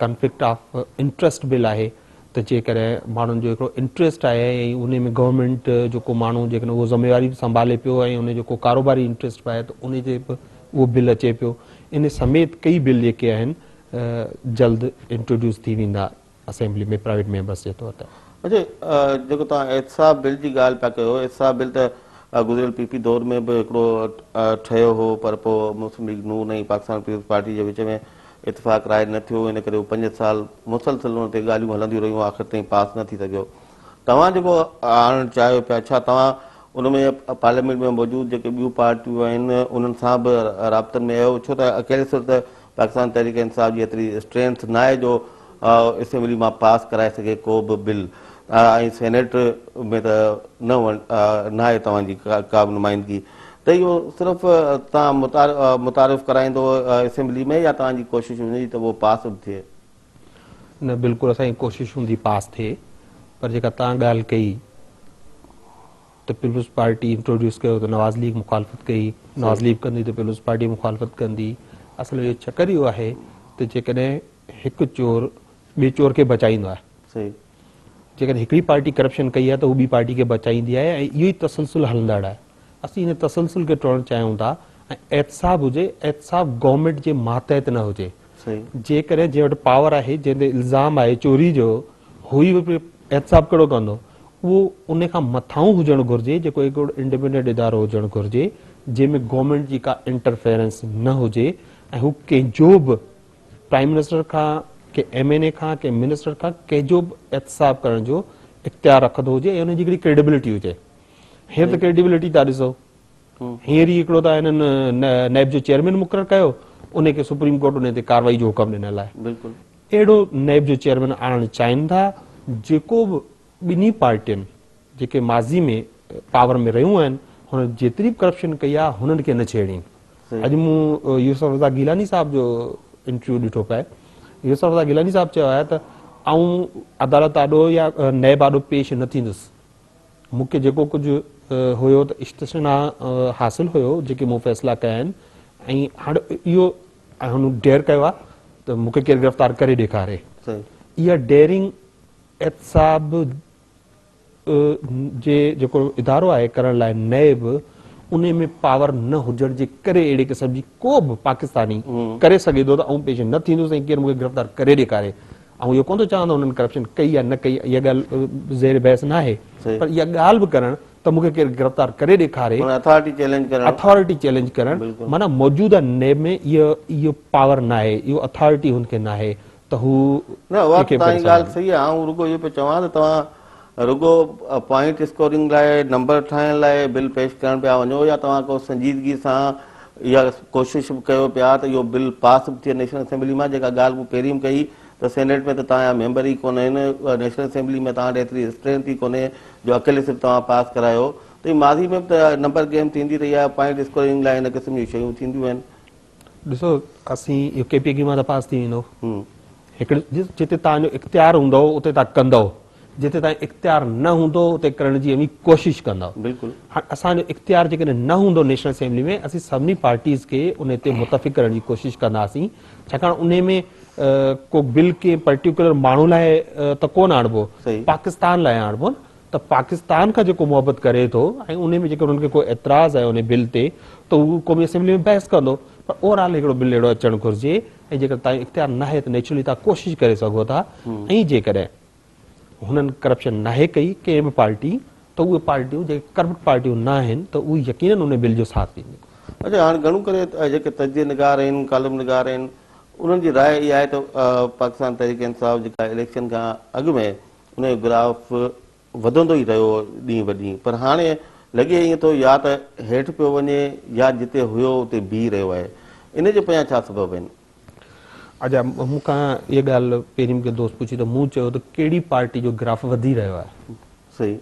ڪنفلڪٽ آف انٽرسٽ بل آهي ته جيڪڏهن ماڻهن جو هڪڙو انٽرسٽ آهي ۽ ان ۾ گورنمينٽ جو ڪو ماڻهو جيڪڏهن اهو ذميواري به سنڀالي پيو ۽ ان جو ڪو ڪاروباري انٽرسٽ به آهي ته ان تي به اهو بل اچي پيو ان سميت ڪئي بل جيڪي آهن جلد انٽروڊيوس ٿي ويندا اسيمبلي ۾ پرائيويٽ ميمبرس جي طور تي. اچي جيڪو توهان احتساب بل جي ڳالهه پيا ڪيو احتساب بل ته گذريل پي پي دور ۾ به هڪڙو ٺهيو هو پر پوء مسلم ليگ نون ۽ پاڪستان پيپلز پارٽي جي وچ ۾ اتفاق راء نه ٿيو ان ڪري هو پنج سال مسلسل ان تي ڳالهيون هلنديون رهيون آخر تائين پاس نه ٿي سگهيو توهان جيڪو آڻڻ چاهيو پيا ڇا توهان ان ۾ پارليامينٽ ۾ موجود جيڪي ٻيون پارٽيون آهن انهن سان به رابطن ۾ آهيو ڇو ته اڪيلي سر ته پاڪستان تحريڪ انصاف جي ايتري اسٽرينٿ ناهي جو اسيمبلي مان پاس ڪرائي سگهي ڪو به بل ۽ سينيٽ ۾ ته نه ناهي توهان جي ڪا به نمائندگي ته اهو صرف توهان متعارف ڪرائيندو اسيمبلي ۾ يا توهان جي ڪوشش هوندي ته اهو پاس به ٿئي؟ نه بلڪل اسان جي ڪوشش هوندي پاس ٿئي پر جيڪا توهان ڳالهه ڪئي ته پيپلز پارٽي انٽروڊيوس ڪيو ته نواز ليگ مخالفت ڪئي، نواز ليگ ڪندي ته پيپلز پارٽي مخالفت ڪندي، اصل اهو چڪر اهو آهي ته جيڪڏهن هڪ چور ٻئي چور کي بچائيندو آهي، جيڪڏهن هڪڙي پارٽي ڪرپشن ڪئي آهي ته هو ٻي پارٽي کي بچائيندي آهي ۽ اهو ئي تسلسل هلندڙ آهي. اسين ان تسلسل کي ٽوڙڻ چاهيون ٿا ۽ احتساب هجي، احتساب گورنمينٽ جي ماتحت نه هجي. جيڪڏهن جنهن وٽ پاور آهي، جنهن تي الزام آهي چوري جو، هو ئي احتساب ڪهڙو ڪندو؟ اهو ان کان مٿانهون هجڻ گهرجي، جيڪو هڪ انڊيپينڊنٽ ادارو هجڻ گهرجي، جنهن ۾ گورنمينٽ جي ڪا انٽرفيئرنس نه هجي ۽ هو ڪنهن جو به پرائيم منسٽر کان، ڪنهن ايم اين اي کان، ڪنهن منسٽر کان ڪنهن جو به احتساب ڪرڻ جو اختيار رکندو هجي ۽ ان جي هڪڙي ڪريڊبلٽي هجي. هينئر ته ڪريڊبلٽي ٿا ڏسو. هينئر ئي هڪڙو ته هنن نيب جو چيئرمين مقرر ڪيو، ان کي سپريم ڪورٽ ان تي ڪارروائي جو حڪم ڏنل آهي. اهڙو نيب جو چيئرمين آڻڻ چاهين ٿا جيڪو به ٻنهي پارٽين جيڪي ماضي ۾ پاور ۾ رهيون آهن هنن جيتري به ڪرپشن ڪئي آهي هنن کي نه ڇيڙين. اڄ مون يوسف رضا گيلاني صاحب جو انٽرويو ڏٺو پئي. يوسف رضا گيلاني صاحب چيو آهي ته آئون عدالت آڏو يا نيب آڏو پيش نه ٿيندس. مون کي جيڪو ڪجهه هيو ته استثنا حاصل هيو جيڪي مون فيصلا ڪيا آهن ۽ هاڻ اهو هن ڊيئر ڪيو آهي ته مون کي ڪير گرفتار ڪري ڏيکاري. اها ڊيئرنگ احتساب جي جيڪو ادارو آهي ڪرڻ لاء نيب ان ۾ پاور نه هجڻ جي ڪري اهڙي قسم جي ڪو به پاڪستاني ڪري سگهي ٿو ته آئون پيش نه ٿيندس ۽ ڪير مون کي گرفتار ڪري ڏيکاري. آئون اهو ڪونه ٿو چوان ته انهن ڪرپشن ڪئي يا نه ڪئي اها ڳالهه زير بحث ناهي پر اها ڳالهه به ڪرڻ ته مون کي ڪير گرفتار ڪري ڏيکاري معنيٰ اٿارٽي چئلينج ڪرڻ اٿارٽي چئلينج ڪرڻ معنيٰ موجوده نيب ۾ اهو پاور ناهي اهو اٿارٽي هن کي ناهي ته هو نه اها ڪنهن کي به توهان ڪري جي سگهن. ڳالهه صحيح آهي آئون رڳو اهو پيو چوان ته توهان رڳو پوائنٽ اسڪورنگ لاء نمبر ٺاهڻ لاء بل پيش ڪرڻ پيا وڃو يا توهان ڪو سنجيدگي سان اها ڪوشش به ڪيو پيا ته اهو بل پاس به ٿئي نيشنل اسيمبلي مان جيڪا ڳالهه مون پهرين به ڪئي ته سينيٽ ۾ ته توهان جا ميمبر ئي ڪونه آهن نيشنل اسيمبلي ۾ توهان وٽ ايتري اسٽرينٿ ئي ڪونهي جو اڪيلي صرف توهان پاس ڪرايو ته هي ماضي ۾ به ته نمبر گيم ٿيندي رهي آهي پوائنٽ اسڪورنگ لاء ان قسم جون شيون ٿينديون آهن. ڏسو اسين اهو ڪي پي ڪي مان ته پاس ٿي ويندو هڪڙي جتي توهان جو اختيار هوندو اتي توهان ڪندو جتي توهان اختيار نه هوندو اتي ڪرڻ جي اوهين ڪوشش ڪندو بلڪل هاڻ اسان جو اختيار جيڪڏهن نه هوندو نيشنل اسيمبلي ۾ اسين سڀني پارٽيز کي ان تي متفق ڪرڻ جي ڪوشش ڪنداسين ڇاڪاڻ انهي ۾ ڪو بل ڪنهن پرٽيڪولر ماڻهو لاء ته ڪونه آڻبو پاڪستان لاء آڻبو نه ته پاڪستان کان جيڪو محبت ڪري ٿو ۽ انهي ۾ جيڪڏهن انهن کي ڪو اعتراض آهي انهي بل تي ته هو قومي اسيمبلي ۾ بحث ڪندو پر اوور آل هڪڙو بل اهڙو اچڻ گهرجي ۽ جيڪڏهن توهان جو اختيار ناهي ته نيچرلي توهان ڪوشش ڪري سگهو ٿا ۽ جيڪڏهن هنن ڪرپشن ناهي ڪئي ڪنهن به پارٽي ته اهي پارٽيون جيڪي ڪرپٽ پارٽيون ناهن ته اهي يقينن انهي بل جو ساٿ ڏينديون. اچا هاڻ گهڻو ڪري جيڪي تجزيه نگار آهن ڪالم نگار آهن انهن جي راء اها آهي ته پاڪستان تحريڪ انصاف جيڪا اليڪشن کان اڳ ۾ ان جو گراف وڌندو ئي رهيو ڏينهن به ڏينهن پر هاڻي لڳي ائين ٿو يا ته هيٺ پيو وڃي يا جتي هيو اتي بيهي رهيو آهي ان جي پويان ڇا سبب آهن؟ اچا مون کان اها ڳالهه پهرين مون کي دوست پڇي ته مون چيو ته ڪهڙي پارٽي جو گراف وڌي رهيو آهي؟ صحيح.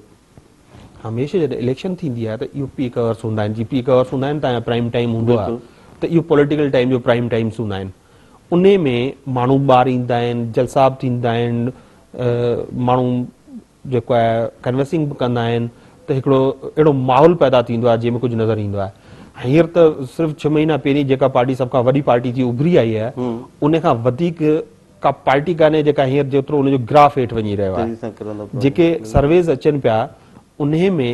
هميشه جڏهن اليڪشن ٿيندي آهي ته اهو پيڪ اورس هوندا آهن جي پيڪ اورس هوندا آهن تان پرائم ٽائيم هوندو آهي ته اهو پوليٽيڪل ٽائيم جو پرائم ٽائيمس هوندا آهن انهي ۾ ماڻهو ٻاهر ايندا آهن جلسا به ٿيندا آهن ماڻهو جيڪو آهي ڪنويسنگ به ڪندا آهن ته هڪڙو اهڙو ماحول پيدا ٿيندو آهي جنهن ۾ ڪجهه نظر ايندو آهي هينئر ته صرف ڇهه مهينا پهرين جيڪا پارٽي سڀ کان وڏي پارٽي ٿي اڀري آئي آهي ان کان وڌيڪ ڪا پارٽي ڪانهي جيڪا هينئر جيترو ان جو گراف هيٺ وڃي رهيو آهي جيڪي سرويز اچن پيا انهي ۾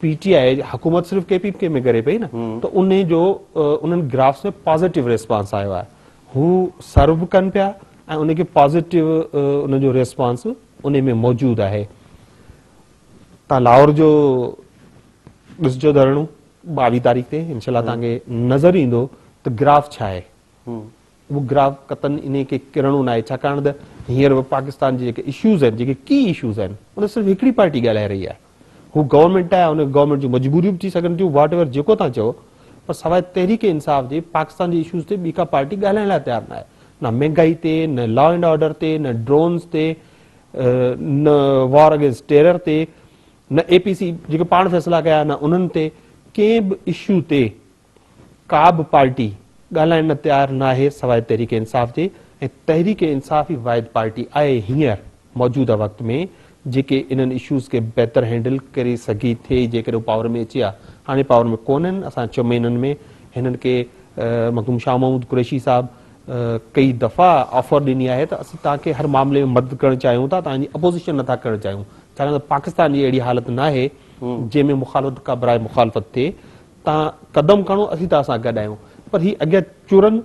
پي ٽي آء حڪومت صرف ڪي پي ڪي ۾ ڪري پئي نه ته انهي جو انهن گرافس ۾ پازيٽو ريسپانس آيو آهي هو سرو به ڪن پيا ۽ ان کي پازيٽو ان جو ريسپانس انهي ۾ موجود آهي تان لاهور جو ڏسجو ڌرڻو 22 تاريخ تي انشاء الله تان کي نظر ايندو ته گراف ڇا آهي اهو گراف قطعن انهي کي ڪرڻو ناهي ڇاڪاڻ ته هينئر به پاڪستان جي جيڪي اشوز آهن جيڪي ڪي اشوز آهن ان صرف هڪڙي پارٽي ڳالهائي رهي آهي هو گورنمينٽ آهي ان گورنمينٽ جون مجبوريون به ٿي سگهن ٿيون واٽ ايور جيڪو تان چئو پر سواء تحريڪ انصاف جي پاڪستان جي اشوز تي ٻي ڪا پارٽي ڳالهائڻ لاء تيار ناهي نه مهنگائي تي نه لا اينڊ آرڊر تي نه ڊرونز تي نه وار اگينسٽ ٽيرر تي نه اي پي سي جيڪي پاڻ فيصلا ڪيا نه انهن تي ڪنهن به اشو تي ڪا به پارٽي ڳالهائڻ نه تيار ناهي سواء تحريڪ انصاف جي ۽ تحريڪ انصاف ئي واحد پارٽي آهي هينئر موجوده وقت ۾ جيڪي انهن اشوز کي بهتر هينڊل ڪري سگهي ٿي جيڪڏهن هو پاور ۾ اچي ها هاڻي پاور ۾ ڪونهن اسان ڇهه مهينن ۾ هنن کي مخدوم شاهه محمود قريشي صاحب ڪئي دفعا آفر ڏني آهي ته اسين توهان کي هر معاملي ۾ مدد ڪرڻ چاهيون ٿا توهان جي اپوزيشن نٿا ڪرڻ چاهيون ڇاڪاڻ ته پاڪستان جي اهڙي حالت ناهي جنهن ۾ مخالفت کا براء مخالفت ٿئي توهان قدم کڻو اسين توهان سان گڏ آهيون پر هي اڳيان چورن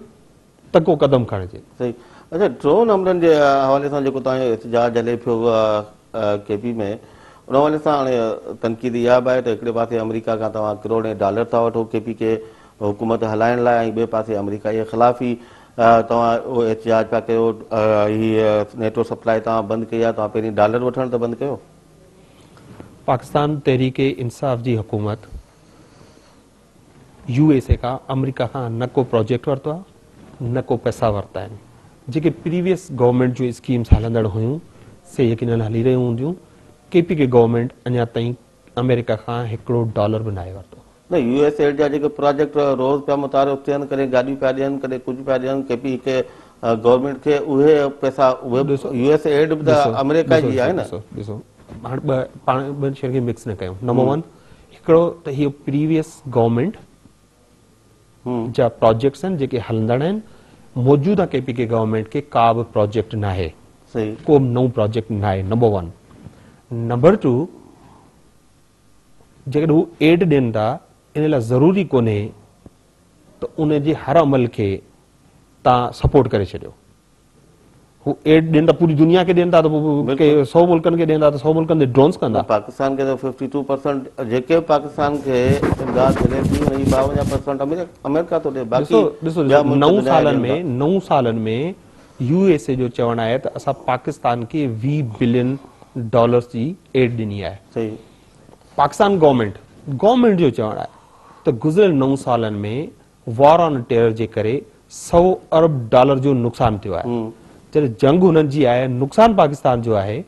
ته ڪو قدم کڻجي. صحيح اڇا ڊرون حملن جي حوالي سان جيڪو توهان جو احتجاج هلي پيو ڪي پي ۾ ان حوالي سان هاڻي تنقيد اها به آهي ته هڪڙي پاسي آمريڪا کان توهان ڪروڙين ڊالر ٿا وٺو ڪي پي ڪي حڪومت هلائڻ لاء ۽ ٻئي پاسي آمريڪا جي خلاف ئي توهان اهو احتجاج پيا ڪيو هي نيٽو سپلائي توهان بند ڪئي آهي توهان پهرين ڊالر وٺڻ ته بند ڪيو. پاڪستان تحريڪ انصاف جي حڪومت يو ايس اي کان آمريڪا کان نه ڪو پروجيڪٽ ورتو آهي نه ڪو پئسا ورتا آهن جيڪي پريويس گورنمينٽ جون اسڪيمز هلندڙ هيون سي يقينن هلي رهيون هونديون ڪي پي ڪي گورنمينٽ اڃا تائين آمريڪا کان هڪڙو ڊالر به ناهي ورتو. نه يو ايس ايڊ جا جيڪي پراجيڪٽ روز پيا متعارف ٿين ڪڏهن گاڏيون پيا ڏين ڪڏهن ڪجهه پيا ڏين ڪي پي ڪي گورنمينٽ کي اهي پئسا اهي يو ايس ايڊ به ته آمريڪا جي آهي نه. ڏسو ڏسو هاڻ ٻه پاڻ ٻن شين کي مڪس نه ڪيون نمبر ون هڪڙو ته هي پريويس گورنمينٽ جا پراجيڪٽس آهن جيڪي هلندڙ آهن موجوده ڪي پي ڪي گورنمينٽ کي ڪا به پراجيڪٽ ناهي ڪو به نئون پراجيڪٽ ناهي نمبر ون نمبر ٽو جيڪڏهن هو ايڊ ڏين ٿا ان لاء ضروري ڪونهي ته ان جي هر عمل کي تان سپورٽ ڪري ڇڏيو هو ايڊ ڏين ٿا پوري دنيا کي ڏين ٿا ته پوء ڪي 100 ملڪن کي ڏين ٿا ته 100 ملڪن تي ڊرونز ڪندا. پاڪستان کي ته 52 پرسنٽ جيڪي به پاڪستان کي امداد ملي ٿي ان جي 52 پرسنٽ آمريڪا ٿو ڏي باقي ڏسو ڏسو ٻيا ملڪ نو دنيا جا سالن ڏين ۾ ٿا. نو سالن ۾ يو ايس اي جو چوڻ آهي ته اسان پاڪستان کي 20 بلين ڊالرز جي ايڊ ڏني آهي. صحيح. پاڪستان گورنمينٽ گورنمينٽ جو چوڻ آهي ته گذريل 9 سالن ۾ وار آن ٽيرر جي ڪري 100 ارب ڊالر جو نقصان ٿيو آهي. جڏهن جنگ هنن جي آهي نقصان پاڪستان جو آهي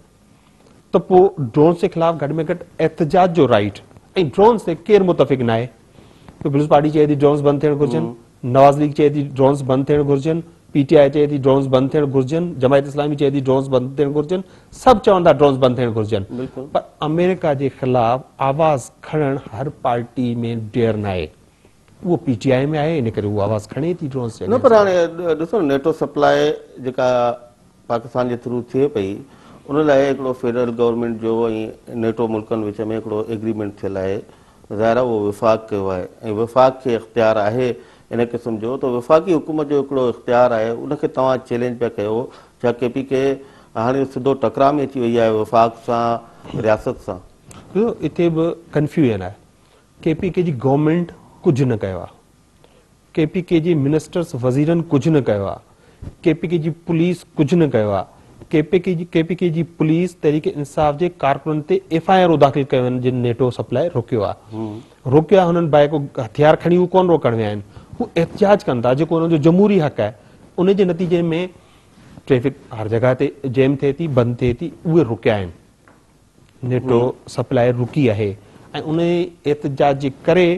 ته پوء ڊرونز جي خلاف گهٽ ۾ گهٽ احتجاج جو رائيٽ ۽ ڊرونز تي ڪير متفق ناهي. پيپلز پارٽي چئي ٿي ڊرونز بند ٿيڻ گهرجن، نواز ليگ چئي ٿي ڊرونز بند ٿيڻ گهرجن، پي ٽي آء چئي ٿي ڊرونز بند ٿيڻ گهرجن، جماعت اسلامي چئي ٿي ڊرونز بند ٿيڻ گهرجن، سڀ چون ٿا ڊرونز بند ٿيڻ گهرجن پر آمريڪا جي خلاف آواز کڻڻ هر پارٽي ۾ ڊيئر ناهي. اهو پي ٽي آء ۾ آهي ان ڪري هو آواز کڻي ٿي ڊرونز جي نه پر هاڻي ڏسو نه نيٽو سپلاء جيڪا پاڪستان جي ٿرو ٿئي پئي ان لاء هڪڙو فيڊرل گورنمينٽ جو ۽ نيٽو ملڪن وچ ۾ هڪڙو ايگريمينٽ ٿيل آهي ظاهر آهي اهو وفاق ڪيو آهي ۽ وفاق کي اختيار آهي ان قسم جو ته وفاقي حڪومت جو هڪڙو اختيار آهي ان کي توهان چئلينج پيا ڪيو ڇا ڪي پي ڪي هاڻي سڌو ٽڪراء ۾ اچي وئي آهي وفاق سان رياست سان. ڏسو اتي به ڪنفيوزن آهي ڪي پي ڪي جي گورنمينٽ ڪجهه نه ڪيو آهي ڪي پي ڪي جي منسٽرس وزيرن ڪجهه نه ڪيو آهي ڪي پي ڪي جي پوليس ڪجهه نه ڪيو آهي ڪي پي ڪي جي ڪي پي ڪي جي پوليس تحريڪ انصاف جي ڪارڪنن تي ايف I آرون داخل ڪيون آهن جن نيٽو سپلاء روڪيو آهي روڪيو آهي هنن باء ڪو هٿيار کڻي هو ڪونه روڪڻ ويا آهن هو احتجاج ڪن ٿا جيڪو انهن جو جمهوري حق آهي ان جي نتيجي ۾ ٽريفڪ هر جڳهه تي جيم ٿئي ٿي بند ٿئي ٿي اهي روڪيا آهن نيٽو سپلاء رڪي آهي ۽ ان احتجاج جي ڪري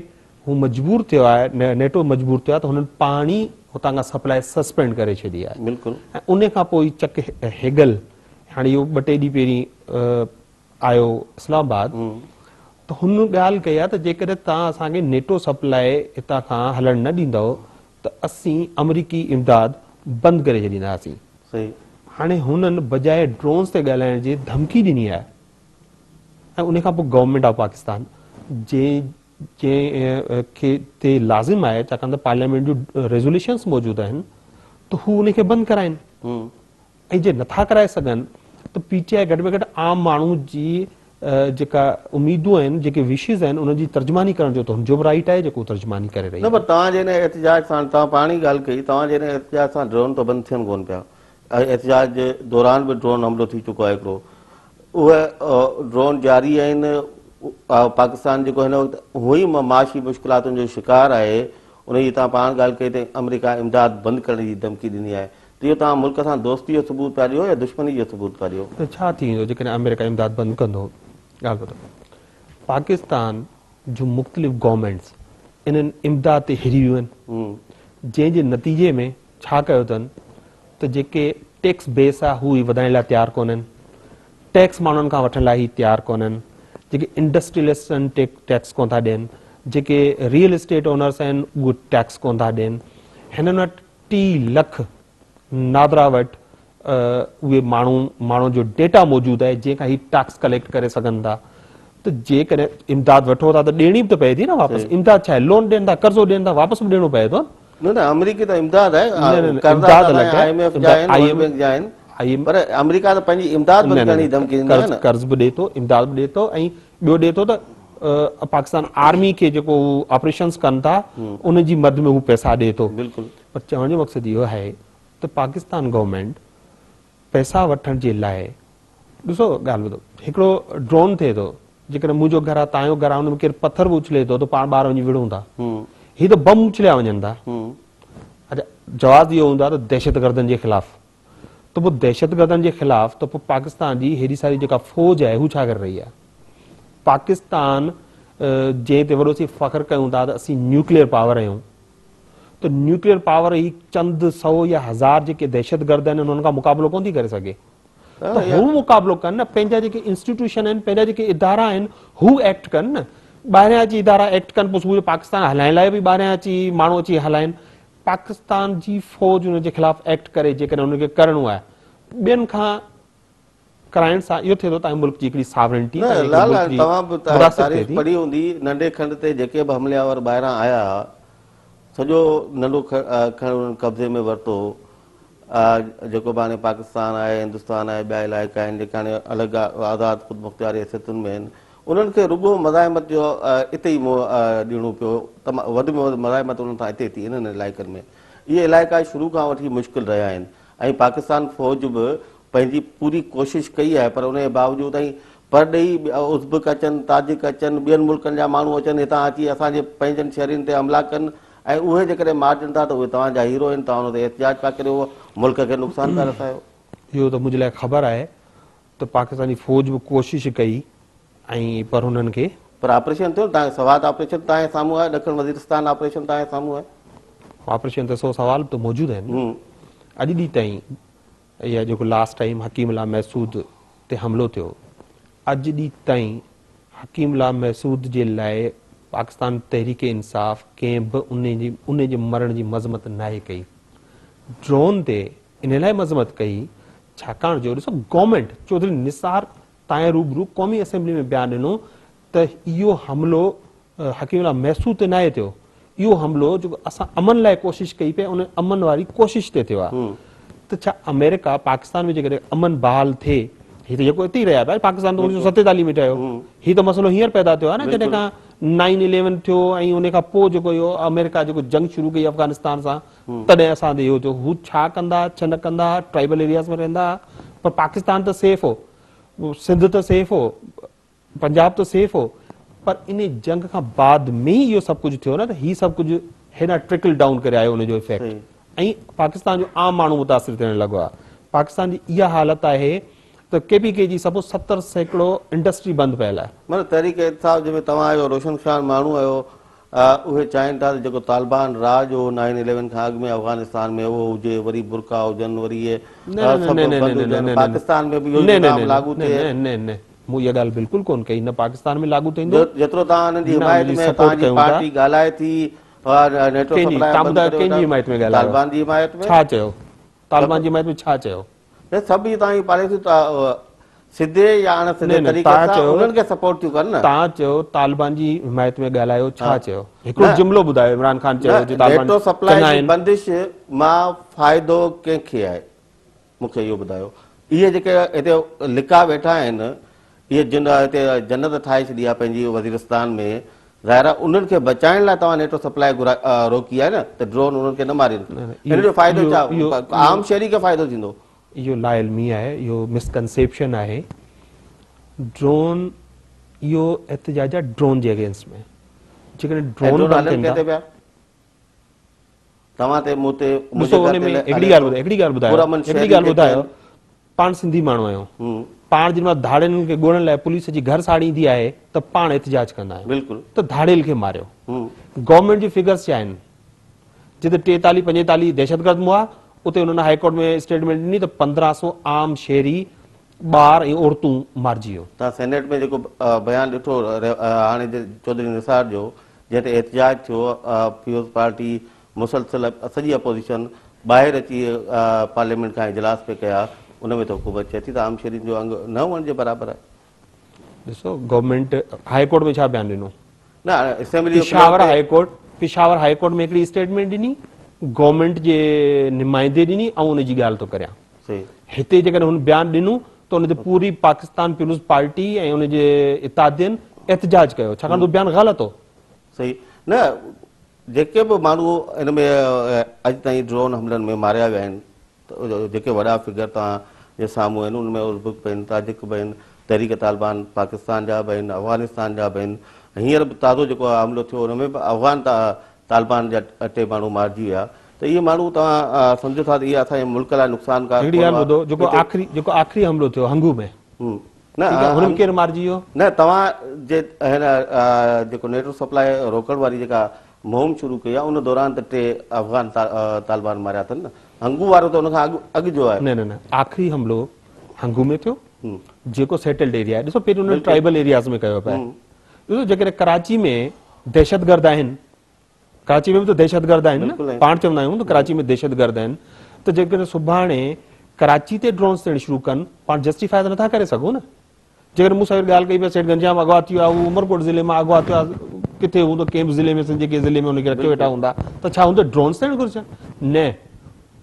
هو مجبور ٿيو آهي نيٽو مجبور ٿيو آهي ته هنن پاڻ ئي هتان کان سپلاء سسپينڊ ڪري ڇڏي آهي بلڪل ۽ ان کان پوء چڪ هيگل هاڻي اهو ٻه ٽي ڏينهن پهرين آيو اسلام آباد ته هن ڳالهه ڪئي آهي ته جيڪڏهن توهان اسان کي نيٽو سپلاء هتان کان هلڻ نه ڏيندؤ ته اسين آمريڪي امداد بند ڪري ڇڏينداسين. صحيح. هاڻي هنن بجاء ڊرونز تي ڳالهائڻ جي ڌمڪي ڏني آهي ۽ ان کان پوء گورنمينٽ آف پاڪستان جنهن جنهن کي تي لازم آهي ڇاڪاڻ ته پارليامينٽ جون ريزوليشنز موجود آهن ته هو ان کي بند ڪرائين ۽ جي نٿا ڪرائي سگهن ته پي ٽي آء گهٽ ۾ گهٽ عام ماڻهو جي جيڪا اميدون آهن جيڪي وشز آهن انهن جي ترجماني ڪرڻ جو ته هن جو به رائيٽ آهي جيڪو ترجماني ڪري رهي نه پر توهان جي ان احتجاج سان توهان پاڻ ئي ڳالهه ڪئي توهان جي ان احتجاج سان ڊرون ته بند ٿين ڪونه پيا ۽ احتجاج جي دوران به ڊرون حملو ٿي چڪو آهي هڪڙو اهي ڊرون جاري آهن پاڪستان جيڪو هن وقت هونئن ئي معاشي مشڪلاتن جو شڪار آهي ان جي توهان پاڻ ڳالهه ڪئي ته آمريڪا امداد بند ڪرڻ جي ڌمڪي ڏني آهي ته اهو توهان ملڪ سان دوستي جو ثبوت پيا ڏيو يا دشمني جو ثبوت پيا ڏيو؟ ته ڇا ٿي ويندو جيڪڏهن آمريڪا امداد بند ڪندو؟ ڳالهه ٻڌو پاڪستان جون مختلف گورنمينٽس انهن امداد تي هري ويون آهن جنهن جي نتيجي ۾ ڇا ڪيو اٿن ته جيڪي ٽيڪس بيس آهي هو هي وڌائڻ لاء تيار ڪونهن ٽيڪس ماڻهن کان وٺڻ لاء هي تيار ڪونهن جيڪي انڊسٽريلسٽ آهن ٽيڪس ڪون ٿا ڏين جيڪي ريئل اسٽيٽ اونرس آهن اهي ٽيڪس ڪون ٿا ڏين هنن وٽ 3 لک نادرا وٽ اهي ماڻهو ماڻهن جو ڊيٽا موجود آهي جنهن کان هي ٽيڪس ڪليڪٽ ڪري سگهن ٿا ته جيڪڏهن امداد وٺو ٿا ته ڏيڻي به ته پئي ٿي نه واپس امداد ڇا آهي لون ڏين ٿا قرضو ڏين ٿا واپس به ڏيڻو پئي ٿو نه نه آمريڪي ته امداد آهي قرضا ته I M F جا آهن ورلڊ بينڪ جا آهن پر آمريڪا ته پنهنجي امداد بند ڪرڻ جي ڌمڪي ڏني آهي نه قرض به ڏي ٿو امداد به ڏي ٿو ۽ ٻيو ڏي ٿو ته پاڪستان آرمي کي جيڪو هو آپريشنز ڪن ٿا ان جي مد ۾ هو پئسا ڏي ٿو بلڪل پر چوڻ جو مقصد اهو آهي ته پاڪستان گورنمينٽ پئسا وٺڻ جي لاء ڏسو ڳالهه ٻڌو هڪڙو ڊرون ٿئي ٿو جيڪڏهن منهنجو گهر آهي تنهنجو گهر آهي ان ۾ ڪير پٿر به اڇلي ٿو ته پاڻ ٻاهر وڃي وڙهون ٿا هي ته بم اڇليا وڃن ٿا اچا جواز اهو هوندو آهي ته دهشتگردن جي خلاف ته پوء دهشتگردن جي خلاف ته پوء پاڪستان جي هيڏي ساري جيڪا فوج آهي هو ڇا ڪري رهي آهي پاڪستان جنهن تي وڏو اسين فخر ڪيون ٿا ته اسين نيوڪليئر پاور آهيون ته نيوڪليئر پاور هي چند سئو يا هزار جيڪي دهشتگرد آهن انهن کان مقابلو ڪونه ٿي ڪري سگهي ته هو مقابلو ڪن نه پنهنجا جيڪي انسٽيٽيوشن آهن پنهنجا جيڪي ادارا آهن هو ايڪٽ ڪن نه ٻاهريان اچي ادارا ايڪٽ ڪن پوء صبح جو پاڪستان هلائڻ لاء به ٻاهريان اچي ماڻهو اچي هلائن پاڪستان جي فوج ان جي خلاف ايڪٽ ڪري جيڪڏهن انهن کي ڪرڻو آهي ٻين کان ڪرائڻ سان اهو ٿئي ٿو ته ملڪ جي هڪڙي ساورنٽي نه لال هاڻي توهان به تاريخ پڙهي هوندي ننڍي کنڊ تي جيڪي به حملي آور ٻاهران آيا سڄو ننڍو کنڊ انهن قبضي ۾ ورتو جيڪو به هاڻي پاڪستان آهي هندستان آهي ٻيا علائقا آهن جيڪي هاڻي الڳ آزاد خودمختيار حيثيتن ۾ آهن انهن کي رڳو مزاحمت جو اتي ئي منهن ڏيڻو پيو وڌ ۾ وڌ مزاحمت انهن سان اتي ٿي انهن علائقن ۾ اهي علائقا شروع کان وٺي مشڪل رهيا آهن. ۽ پاڪستان فوج به پنهنجي پوري ڪوشش ڪئي آهي پر ان جي باوجود ۽ پرڏيهي ازبڪ اچن، تاجڪ اچن، ٻين ملڪن جا ماڻهو اچن هتان اچي اسان جي پنهنجن شهرين تي حملا ڪن ۽ اهي جيڪڏهن مارجن ٿا ته اهي توهان جا هيرو آهن، توهان ان تي احتجاج پيا ڪريو، ملڪ کي نقصان پيا رسايو. اهو ته منهنجي لاء خبر آهي ته پاڪستاني فوج به ڪوشش ڪئي ۽ پر انهن کي. پر آپريشن ٿيو نه، توهان کي سوات آپريشن توهان جي سامهون آهي، ڏکڻ وزيرستان آپريشن توهان جي سامهون آهي. آپريشن ته سو سوال ته موجود آهن نه. اڄ ڏينهن تائين يا جيڪو لاسٽ ٽائيم حڪيم الله محسود تي حملو ٿيو، اڄ ڏينهن تائين حڪيم الله محسود جي لاء پاڪستان تحريڪ انصاف ڪنهن به ان جي مرڻ جي مذمت ناهي ڪئي. ڊرون تي ان لاء مذمت ڪئي ڇاڪاڻ جو ڏسو گورنمينٽ چوڌري نثار تائين روبرو قومي اسيمبلي ۾ بيان ڏنو ته اهو حملو حڪيم الله محسود تي ناهي ٿيو، اهو حملو جيڪو اسان امن لاء ڪوشش ڪئي پئي ان امن واري ڪوشش تي ٿيو آهي ته ڇا آمريڪا پاڪستان ۾ جيڪڏهن امن بحال ٿئي هي ته جيڪو اتي ئي رهيا پيا پاڪستان ته 1947 ۾ ٺهيو هي ته مسئلو هينئر پيدا ٿيو آهي نه جڏهن کان نائن اليون ٿيو ۽ ان کان پوء جيڪو اهو آمريڪا جيڪو جنگ شروع ڪئي افغانستان سان تڏهن اسان تي اهو ٿيو هو ڇا ڪندا ڇا نه ڪندا ٽرائبل ايرياز ۾ رهندا پر پاڪستان ته سيف هو سنڌ ته سيف هو پنجاب ته سيف هو پر ان جنگ کان بعد ۾ ئي اهو سڀ ڪجهه ٿيو نه ته هي سڀ ڪجهه هيڏانهن ٽرڪل ڊائون ڪري آيو ان جو افيڪٽ ۽ پاڪستان جو عام ماڻهو متاثر ٿيڻ لڳو آهي پاڪستان جي اها حالت آهي ته ڪي پي ڪي جي سپوز 70% انڊسٽري بند پيل آهي. معنيٰ تحريڪ انصاف جنهن ۾ توهان آهيو روشن خيال ماڻهو آهيو اهي چاهين ٿا ته جيڪو طالبان راڄ هو نائن اليون کان اڳ ۾ افغانستان ۾ اهو هجي وري برقعا هجن وري اهي سڀ بند هجن پاڪستان ۾ به اهو ئي نظام لاڳو ٿئي. نه نه نه مون اها ڳالهه بلڪل ڪونه ڪئي نه پاڪستان ۾ لاڳو ٿيندو جيترو توهان انهن جي حمايت ۾ توهان جي پارٽي ڳالهائي ٿي نيٽو سپلاء بند ڪريو طالبان جي حمايت ۾ ڇا چيو طالبان جي حمايت ۾ ڇا چيو نه سڀ اهي توهان جي پاليسيون سڌي يا اڻ سڌي طريقي سان انهن کي سپورٽ ٿيون ڪن نه. توهان چيو طالبان جي حمايت ۾ ڳالهايو ڇا چيو هڪڙو جملو ٻڌايو عمران خان چيو جي طالبان نيٽو سپلاء جي بندش مان فائدو ڪنهن کي آهي مون کي اهو ٻڌايو اهي جيڪي هتي لڪا ويٺا آهن اهي جن هتي جنت ٺاهي ڇڏي آهي پنهنجي وزيرستان ۾ ظاهر آهي انهن کي بچائڻ لاء توهان نيٽو سپلاء روڪي آهي نه ته ڊرون انهن کي نه مارين ان جو فائدو ڇا عام شهري کي فائدو ٿيندو. اهو لاعلمي آهي اهو مسڪنسيپشن آهي ڊرون اهو احتجاج آهي ڊرون جي اگينسٽ ۾ جيڪڏهن ڊرون بند ٿين ٿا توهان تي مون تي ڏسو ان ۾ هڪڙي ڳالهه ٻڌايو هڪڙي ڳالهه ٻڌايو هڪڙي ڳالهه ٻڌايو پاڻ سنڌي ماڻهو آهيون پاڻ جن مهل ڌاڙيلن کي ڳولڻ لاء پوليس جي گهر ساڙيندي آهي ته پاڻ احتجاج ڪندا آهيون بلڪل ته ڌاڙيل کي ماريو گورنمينٽ جي فگرس ڇا آهن جتي 43 45 دهشتگرد مئا اتي انهن هائي ڪورٽ ۾ اسٽيٽمينٽ ڏني ته 1500 عام شهري ٻار ۽ عورتون مارجي ويون. توهان سينيٽ ۾ جيڪو بيان ڏٺو هاڻي چوڌري نثار جو جنهن تي احتجاج ٿيو پيپلز پارٽي مسلسل سڄي اپوزيشن ٻاهر اچي پارليامينٽ کان اجلاس پئي ڪيا ان ۾ ته حڪومت چئي ٿي ته عام شهرين جو انگ نه هئڻ جي برابر آهي. ڏسو گورنمينٽ هائي ڪورٽ ۾ ڇا بيان ڏنو؟ نه اسيمبلي جو Peshawar high court Peshawar high court ۾ هڪڙي اسٽيٽمينٽ ڏني گورنمينٽ جي نمائندي ڏني آئون ان جي ڳالهه ٿو ڪريان هتي جيڪڏهن هن بيان ڏنو ته ان تي پوري پاڪستان پيپلز پارٽي ۽ ان جي اتحادين احتجاج ڪيو ڇاڪاڻ ته بيان غلط هو. صحيح نه جيڪي به ماڻهو ان ۾ اڄ تائين ڊرون حملن ۾ ماريا ويا آهن جيڪي وڏا فگر توهان جي سامهون آهن ان ۾ ازبڪ به آهن، تاجڪ به آهن، تحريڪ طالبان پاڪستان جا به آهن، افغانستان جا به آهن، هينئر به تازو جيڪو حملو ٿيو ان ۾ به افغان طالبان جا ٽي ماڻهو مارجي ويا ته اهي ماڻهو توهان سمجهو ٿا ته اهي اسان جي ملڪ لاء نقصانڪار هڪڙي ڳالهه ٻڌو جيڪو آخري جيڪو آخري حملو ٿيو هنگو ۾ نه ٺيڪ آهي هن ۾ ڪير مارجي ويو؟ نه توهان جي هن جيڪو نيٽو سپلاء روڪڻ واري جيڪا مهم شروع ڪئي آهي ان دوران ته ٽي افغان طالبان ماريا اٿن نه هنگو وارو ته ان کان اڳ اڳ جو آهي. نه نه نه آخري حملو هنگو ۾ ٿيو جيڪو سيٽلڊ ايريا آهي ڏسو پهريون انهن ٽرائبل ايرياز ۾ ڪيو پيا ڏسو جيڪڏهن ڪراچي ۾ دهشتگرد آهن ڪراچي ۾ به ته دهشتگرد آهن نه پاڻ چوندا آهيون ته ڪراچي ۾ دهشتگرد آهن ته جيڪڏهن سڀاڻي ڪراچي تي ڊرونز ٿيڻ شروع ڪن پاڻ جسٽيفائي ته نٿا ڪري سگهون نه جيڪڏهن مون سان اهڙي ڳالهه ڪئي پئي سيٺ گنجام اغوا ٿي ويو آهي هو عمرڪوٽ ضلعي مان اغوا ٿيو آهي ڪٿي هوندو ڪنهن به ضلعي ۾ سنڌ جي ڪنهن ضلعي ۾ هن کي رکيو ويٺا هوندا ته ڇا هن تي ڊرونز ٿيڻ گهرجن نه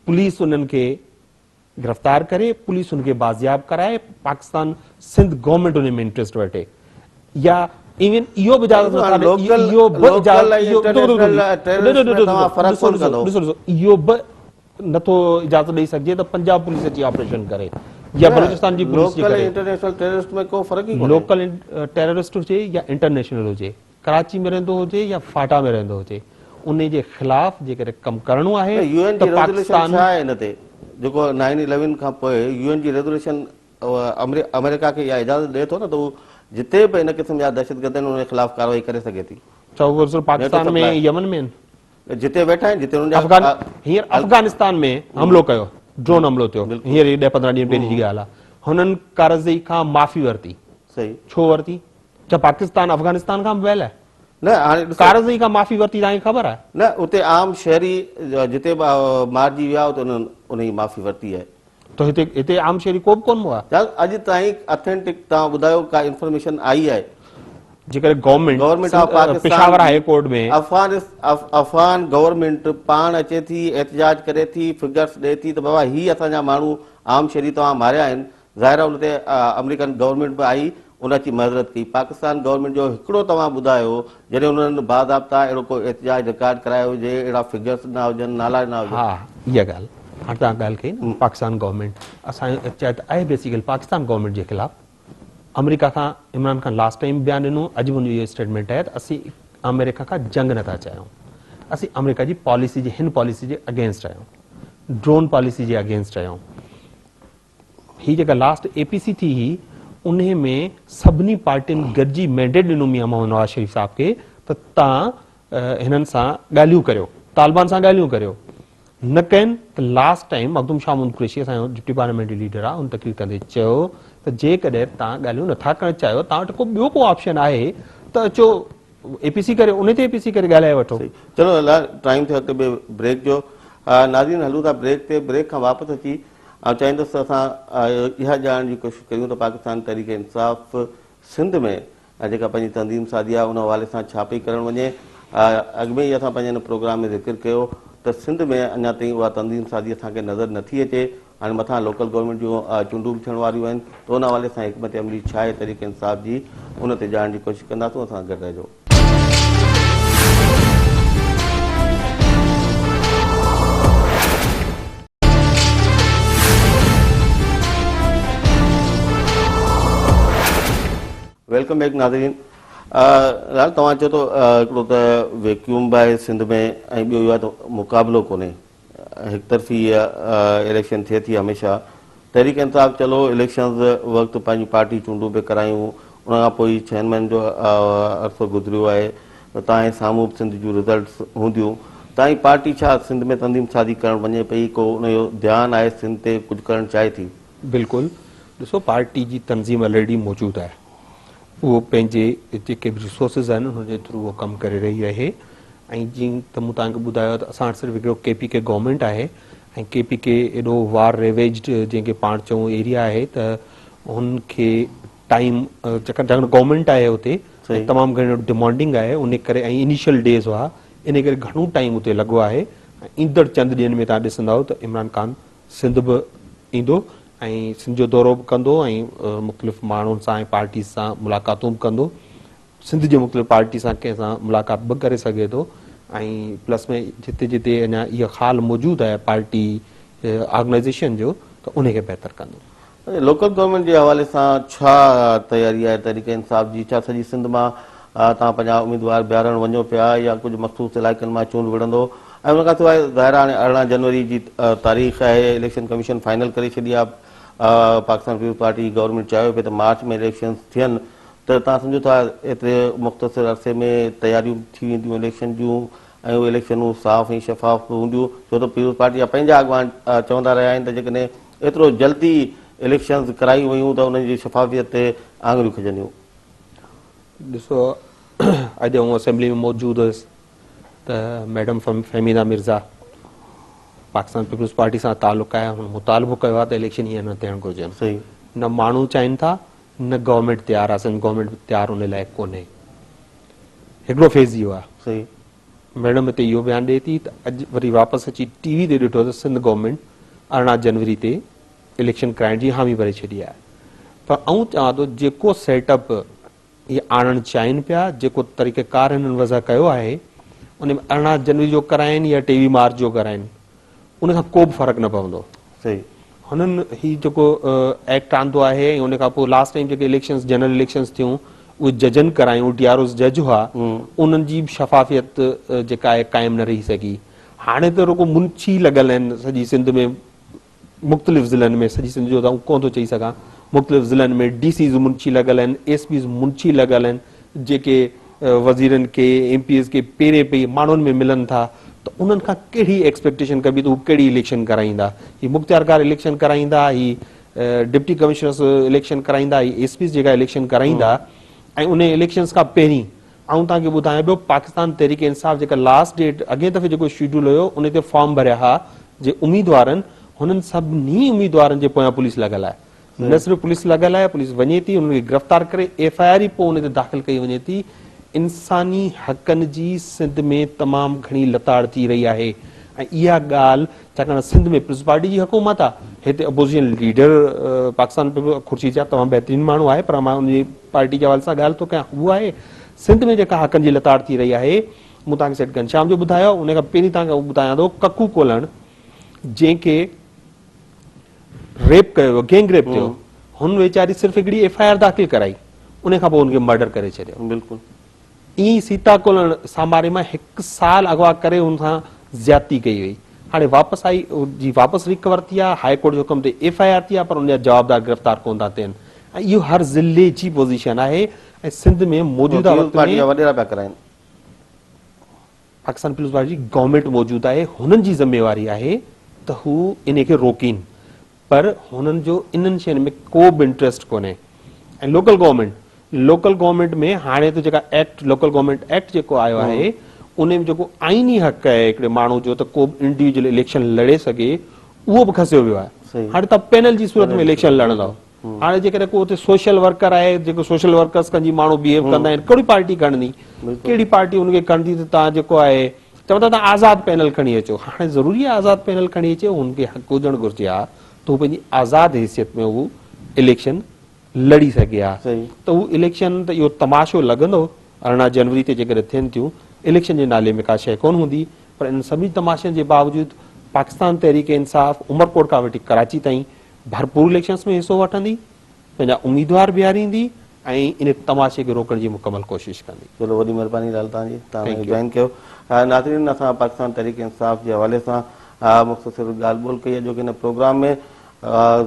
پوليس انهن کي گرفتار ڪري پوليس ان کي بازياب ڪرائي پاڪستان سنڌ گورنمينٽ ان ۾ انٽريسٽ وٺي يا ايون اهو به اجازت نٿا ڏين اهو به اجازت ڏسو ڏسو اهو به نٿو اجازت ڏئي سگهجي ته پنجاب پوليس اچي آپريشن ڪري يا بلوچستان جي پوليس جي لوڪل ڪري. انٽرنيشنل ٽيررسٽ ۾ ڪو فرق ئي ڪونهي. لوڪل ٽيررسٽ هجي يا انٽرنيشنل هجي، ڪراچي ۾ رهندو هجي يا فاٽا ۾ رهندو هجي، انهي جي خلاف جيڪڏهن ڪم ڪرڻو آهي نه يو اين ته جي ريزوليشن پاڪستان. ڇا آهي ان تي جيڪو نائن اليون کان پوء يو اين جي ريزوليشن آمريڪا کي اها اجازت ڏئي ٿو نه ته هو جتي به ان قسم جا دهشتگرد آهن انهن جي خلاف ڪارروائي ڪري سگهي ٿي. ڇا هو صرف پاڪستان ۾ يمن ۾ آهن؟ جتي ويٺا آهن جتي انهن جا افغان هينئر افغانستان ۾ حملو ڪيو ڊرون حملو ٿيو هينئر 10 15 ڏينهن پهرين جي ڳالهه آهي هنن ڪارزئي کان معافي ورتي صحيح ڇو ورتي ڇا پاڪستان افغانستان کان به ويل آهي نه هاڻي ڏسو ڪارزئي کان معافي ورتي توهان کي خبر آهي نه اتي عام شهري جتي به مارجي ويا اتي انهن انهي جي معافي ورتي آهي ته هتي هتي عام شهري ڪو به ڪونه مئو آهي. جان اڄ تائين اٿينٽڪ توهان ٻڌايو ڪا انفارميشن آئي آهي. جيڪڏهن government government of Pakistan Peshawar high court ۾ Afghan Afghan government پاڻ اچي ٿي احتجاج ڪري ٿي فگرس ڏئي ٿي ته بابا هي اسان جا ماڻهو عام شهري توهان ماريا آهن ظاهر آهي ان تي آمريڪن گورنمينٽ به آئي ان اچي معذرت ڪئي. پاڪستان گورنمينٽ جو هڪڙو توهان ٻڌايو جڏهن انهن باضابطا اهڙو ڪو احتجاج رڪارڊ ڪرايو هجي اهڙا فگرس ڏنا هجن نالا ڏنا هجن. ها اها ڳالهه هاڻ توهان ڳالهه ڪئي نه پاڪستان گورنمينٽ اسان جو احتجاج ته آهي بيسيڪلي پاڪستان گورنمينٽ جي خلاف آمريڪا کان عمران خان لاسٽ ٽائيم بيان ڏنو اڄ به ان جو اهو اسٽيٽمينٽ آهي ته اسين آمريڪا کان جنگ نٿا چاهيون اسين آمريڪا جي پاليسي جي هن پاليسي جي اگينسٽ آهيون ڊرون پاليسي جي اگينسٽ آهيون. هي جيڪا لاسٽ اي پي سي ٿي هئي انهي ۾ سڀني پارٽين گڏجي مينڊيٽ ڏنو ميان محمد نواز شريف صاحب کي ته تان هنن سان ڳالهيون ڪريو طالبان سان ڳالهيون ڪريو نه ڪين ته لاسٽ ٽائيم مخدوم شاهه محمود قريشي اسان جو ڊپٽي پارليامينٽري ليڊر آهي ان تقرير ڪندي چيو ته جيڪڏهن تان ڳالهيون نٿا ڪرڻ چاهيو تان وٽ ڪو ٻيو ڪو آپشن آهي ته اچو اي پي سي ڪري انهي تي اي پي سي ڪري ڳالهائي وٺو. صحيح چلو الا ٽائيم ٿيو اڳتي ٻئي بريڪ جو ناظرين هلون ٿا بريڪ تي بريڪ کان واپس اچي آئون چاهيندس ته اسان اها ڄاڻڻ جي ڪوشش ڪريون ته پاڪستان تحريڪ انصاف سنڌ ۾ جيڪا پنهنجي تنظيم سازي آهي ان حوالي سان ڇا پئي ڪرڻ وڃي اڳ ۾ ئي اسان پنهنجي هن پروگرام ۾ ذڪر ڪيو ته سنڌ ۾ اڃا تائين اها تنظيم سازي اسان کي نظر نٿي اچي هاڻي مٿان لوڪل گورنمينٽ جون چونڊون به ٿيڻ واريون آهن ته ان حوالي سان حڪمت عملي ڇا آهي تحريڪ انصاف جي ان تي ڄاڻڻ جي ڪوشش ڪنداسون اسان سان گڏ رهجو. Welcome back ناظرين لال توهان چئو ٿو هڪڙو ته ويڪيوم به آهي سنڌ ۾ ۽ ٻيو اهو آهي ته مقابلو ڪونهي هڪ طرفي اليڪشن ٿئي ٿي هميشه تحريڪ انصاف چلو اليڪشنز وقت پنهنجي پارٽي چونڊون پئي ڪرايون ان کان پوء ڇهن مهينن جو عرصو گذريو آهي ته تان سامهون به سنڌ جون رزلٽس هونديون تائين پارٽي ڇا سنڌ ۾ تنظيم سازي ڪرڻ وڃي پئي ڪو ان جو ڌيان آهي سنڌ تي ڪجهه ڪرڻ چاهي ٿي. بلڪل ڏسو پارٽي جي تنظيم الريڊي موجود آهي اهو پنهنجي جيڪي به ريسورسز آهن انهن جي ٿرو اهو ڪم ڪري رهي آهي ۽ جيئن ته مون توهان کي ٻڌايو ته اسان وٽ صرف هڪڙو ڪي پي ڪي گورنمينٽ آهي ۽ ڪي پي ڪي ايڏو وار ريويجڊ جنهن کي پاڻ چئون ايريا آهي ته هن کي ٽائيم ڇاڪاڻ گورنمينٽ آهي اتي ۽ تمام گهڻو ڊمانڊنگ آهي ان ڪري ۽ انيشل ڊيز هئا ان ڪري گهڻو ٽائيم اتي لڳو آهي ۽ ايندڙ چند ڏينهن ۾ توهان ڏسندؤ ته عمران خان سنڌ به ايندو ۽ سنڌ جو دورو به ڪندو ۽ مختلف ماڻهن سان ۽ پارٽيز سان ملاقاتون به ڪندو سنڌ جي مختلف پارٽي سان ڪنهن سان ملاقات به ڪري سگهي ٿو ۽ پلس ۾ جتي جتي اڃا اهو خال موجود آهي پارٽي آرگنائيزيشن جو ته ان کي بهتر ڪندو. لوڪل گورنمينٽ جي حوالي سان ڇا تياري آهي تحريڪ انصاف جي ڇا سڄي سنڌ مان توهان پنهنجا اميدوار بيهارڻ وڃو پيا يا ڪجهه مخصوص علائقن مان چونڊ وڙهندو ۽ ان کان سواء ظاهر آهي هاڻي 18 جنوري جي تاريخ آهي اليڪشن ڪميشن فائنل ڪري ڇڏي آهي پاڪستان پيپلز پارٽي جي گورنمينٽ چاهيو پئي ته مارچ ۾ اليڪشنز ٿين ته توهان سمجهو ٿا ايتري مختصر عرصي ۾ تياريون به ٿي وينديون اليڪشن جون ۽ اهي اليڪشنون صاف ۽ شفاف به هونديون ڇو ته پيپلز پارٽي جا پنهنجا اڳواڻ چوندا رهيا آهن ته جيڪڏهن ايترو جلدي اليڪشنز ڪرايون ويون ته انهن جي شفافيت تي آڱريون کڄنديون. ڏسو اڄ آئون اسيمبلي ۾ موجود هيس ته madam Fahmida Mirza Pakistan Peoples Party سان تعلق آهي هن مطالبو ڪيو آهي ته اليڪشن هيئن نه ٿيڻ گهرجن نه ماڻهو چاهين ٿا نه گورنمينٽ تيار آهي سنڌ گورنمينٽ به تيار ان لاء ڪونهي هڪڙو فيز اهو آهي صحيح ميڊم هتي اهو بيان ڏئي ٿي ته اڄ وري واپس اچي ٽي وي تي ڏٺو ته سنڌ گورنمينٽ 18 جنوري تي اليڪشن ڪرائڻ جي حامي ڀري ڇڏي آهي پر آئون چوان ٿو جيڪو سيٽ اپ اهي آڻڻ چاهين پيا جيڪو طريقه ڪار هنن وضع ڪيو آهي ان ۾ 18 جنوري جو ڪرائين يا 23 مارچ جو ڪرائين ان سان ڪو به فرق نه پوندو. صحيح. هنن هي جيڪو ايڪٽ آندو آهي ۽ ان کان پوء لاسٽ ٽائيم جيڪي اليڪشنز جنرل اليڪشنز ٿيون اهي ججن ڪرايون، ڊي آر اوز جج هئا، انهن جي به شفافيت جيڪا آهي قائم نه رهي سگهي. هاڻي ته رڳو منشي لڳل آهن سڄي سنڌ ۾ مختلف ضلعن ۾ سڄي سنڌ جو ته آئون ڪونه ٿو چئي سگهان مختلف ضلعن ۾ ڊي سيز منشي لڳل آهن، ايس پيز منشي لڳل آهن جيڪي وزيرن کي ايم پي ايز کي پيري پئي ماڻهن ۾ ملن ٿا ته انهن کان ڪهڙي ايڪسپيڪٽيشن ڪبي ته هو ڪهڙي اليڪشن ڪرائيندا هي مختيارڪار اليڪشن ڪرائيندا هي ڊپٽي ڪمشنرس اليڪشن ڪرائيندا هي ايس پيز جيڪا اليڪشن ڪرائيندا ۽ ان اليڪشنز کان پهرين آئون توهان کي ٻڌايان پيو پاڪستان تحريڪ انصاف جيڪا لاسٽ ڊيٽ اڳئين دفعي جيڪو شيڊول هيو ان تي فارم ڀريا ها جي اميدوارن هنن سڀني اميدوارن جي پويان پوليس لڳل آهي نه صرف پوليس لڳل آهي، پوليس وڃي ٿي انهن کي گرفتار ڪري ايف I R ئي پوء ان تي داخل ڪئي وڃي ٿي، انساني حقن جي سنڌ ۾ تمام گهڻي لتاڙ ٿي رهي آهي ۽ اها ڳالهه ڇاڪاڻ سنڌ ۾ پيپلز پارٽي جي حڪومت آهي هتي اپوزيشن ليڊر پاڪستان پيپلز خورشيد شاهه تمام بهترين ماڻهو آهي پر مان ان جي پارٽي جي حوالي سان ڳالهه ٿو ڪيان اهو آهي سنڌ ۾ جيڪا حقن جي لتاڙ ٿي رهي آهي مون توهان کي سيٺ گهنشام جو ٻڌايو ان کان پهرين توهان کي ٻڌايان ٿو ڪڪو ڪولهڻ جنهن کي ريپ ڪيو ويو گينگ ريپ ٿيو هن ويچاري صرف هڪڙي ايف I R داخل ڪرائي ان کان پوء هن کي مرڊر ڪري ڇڏيو بلڪل ائين ئي سيتا ڪولهڻ ساماري مان هڪ سال اغوا ڪري هن سان زيادتي ڪئي وئي هاڻي واپس آئي جي واپس ريڪور ٿي آ هاء ڪورٽ جي حڪم تي ايف I R ٿي آ پر ان جا جوابدار گرفتار ڪون ٿا ٿين ۽ اهو هر ضلعي جي پوزيشن آهي ۽ سنڌ ۾ موجوده وقت ۾ وڏيرا پيا ڪرائين پاڪستان پيپلز پارٽي جي گورنمينٽ موجود آهي هنن جي ذميواري آهي ته هو انهي کي روڪين پر هنن جو انهن شين ۾ ڪو به انٽريسٽ ڪونهي ۽ لوڪل گورنمينٽ لوڪل گورنمينٽ ۾ هاڻي ته جيڪا ايڪٽ لوڪل گورنمينٽ ايڪٽ جيڪو آيو آهي ان ۾ جيڪو آئيني حق آهي هڪڙي ماڻهو جو ته ڪو به انڊيويجل اليڪشن لڙي سگهي اهو به کسيو ويو آهي هاڻي ته پينل جي صورت ۾ اليڪشن لڙندو هاڻي جيڪڏهن ڪو اتي سوشل ورڪر آهي جيڪو سوشل ورڪرز کان جي ماڻهو بيهيو ڪندا آهن ڪهڙي پارٽي کڻندي ڪهڙي پارٽي ان کي کڻندي ته تان جيڪو آهي چوندا تان آزاد پينل کڻي اچو هاڻي ضروري آهي آزاد پينل کڻي اچي هن کي حق هجڻ گهرجي ها ته هو پنهنجي آزاد حيثيت ۾ هو اليڪشن لڙي سگهي ها ته هو اليڪشن ته اهو تماشو لڳندو 18 جنوري تي جيڪڏهن ٿين ٿيون اليڪشن جي نالي ۾ ڪا شيء ڪونه هوندي پر انهن سڀني تماشن جي باوجود پاڪستان تحريڪ انصاف عمرڪوٽ کان وٺي ڪراچي تائين ڀرپور اليڪشنز ۾ حصو وٺندي، پنهنجا اميدوار بيهاريندي ۽ ان تماشي کي روڪڻ جي مڪمل ڪوشش ڪندي. چلو وڏي مھرباني لال توھان جي توھان اسان کي جوائن ڪيو. ناظرين اسان پاڪستان تحريڪ انصاف جي حوالي سان مختصر ڳالھ ٻولھ ڪئي اڄوڪي هن پروگرام ۾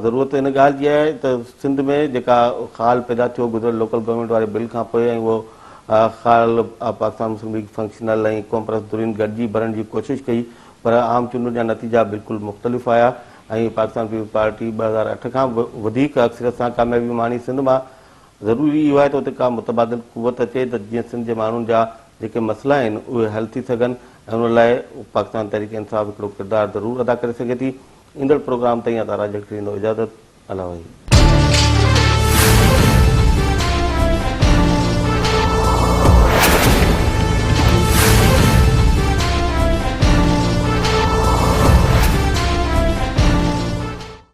ضرورت ان ڳالھ جي آهي ته سنڌ ۾ جيڪا خال پيدا ٿيو گذريل لوڪل گورنمينٽ واري بل کان پوء ۽ اهو خال پاڪستان مسلم ليگ فنڪشنل ۽ قومپرست ڌرين گڏجي ڀرڻ جي ڪوشش ڪئي پر عام چونڊن جا نتيجا بلڪل مختلف آيا ۽ پاڪستان پيپلز پارٽي 2008 کان به وڌيڪ اڪثريت سان ڪاميابي ماڻي سنڌ مان ضروري اهو آهي ته اتي ڪا متبادل قوت اچي ته جيئن سنڌ جي ماڻهن جا جيڪي مسئلا آهن اهي حل ٿي سگهن ۽ ان لاء پاڪستان تحريڪ انصاف هڪڙو ڪردار ضرور ادا ڪري سگهي ٿي ايندڙ پروگرام تائين عطا راڄڙ کي ڏيندو اجازت الله وحيد.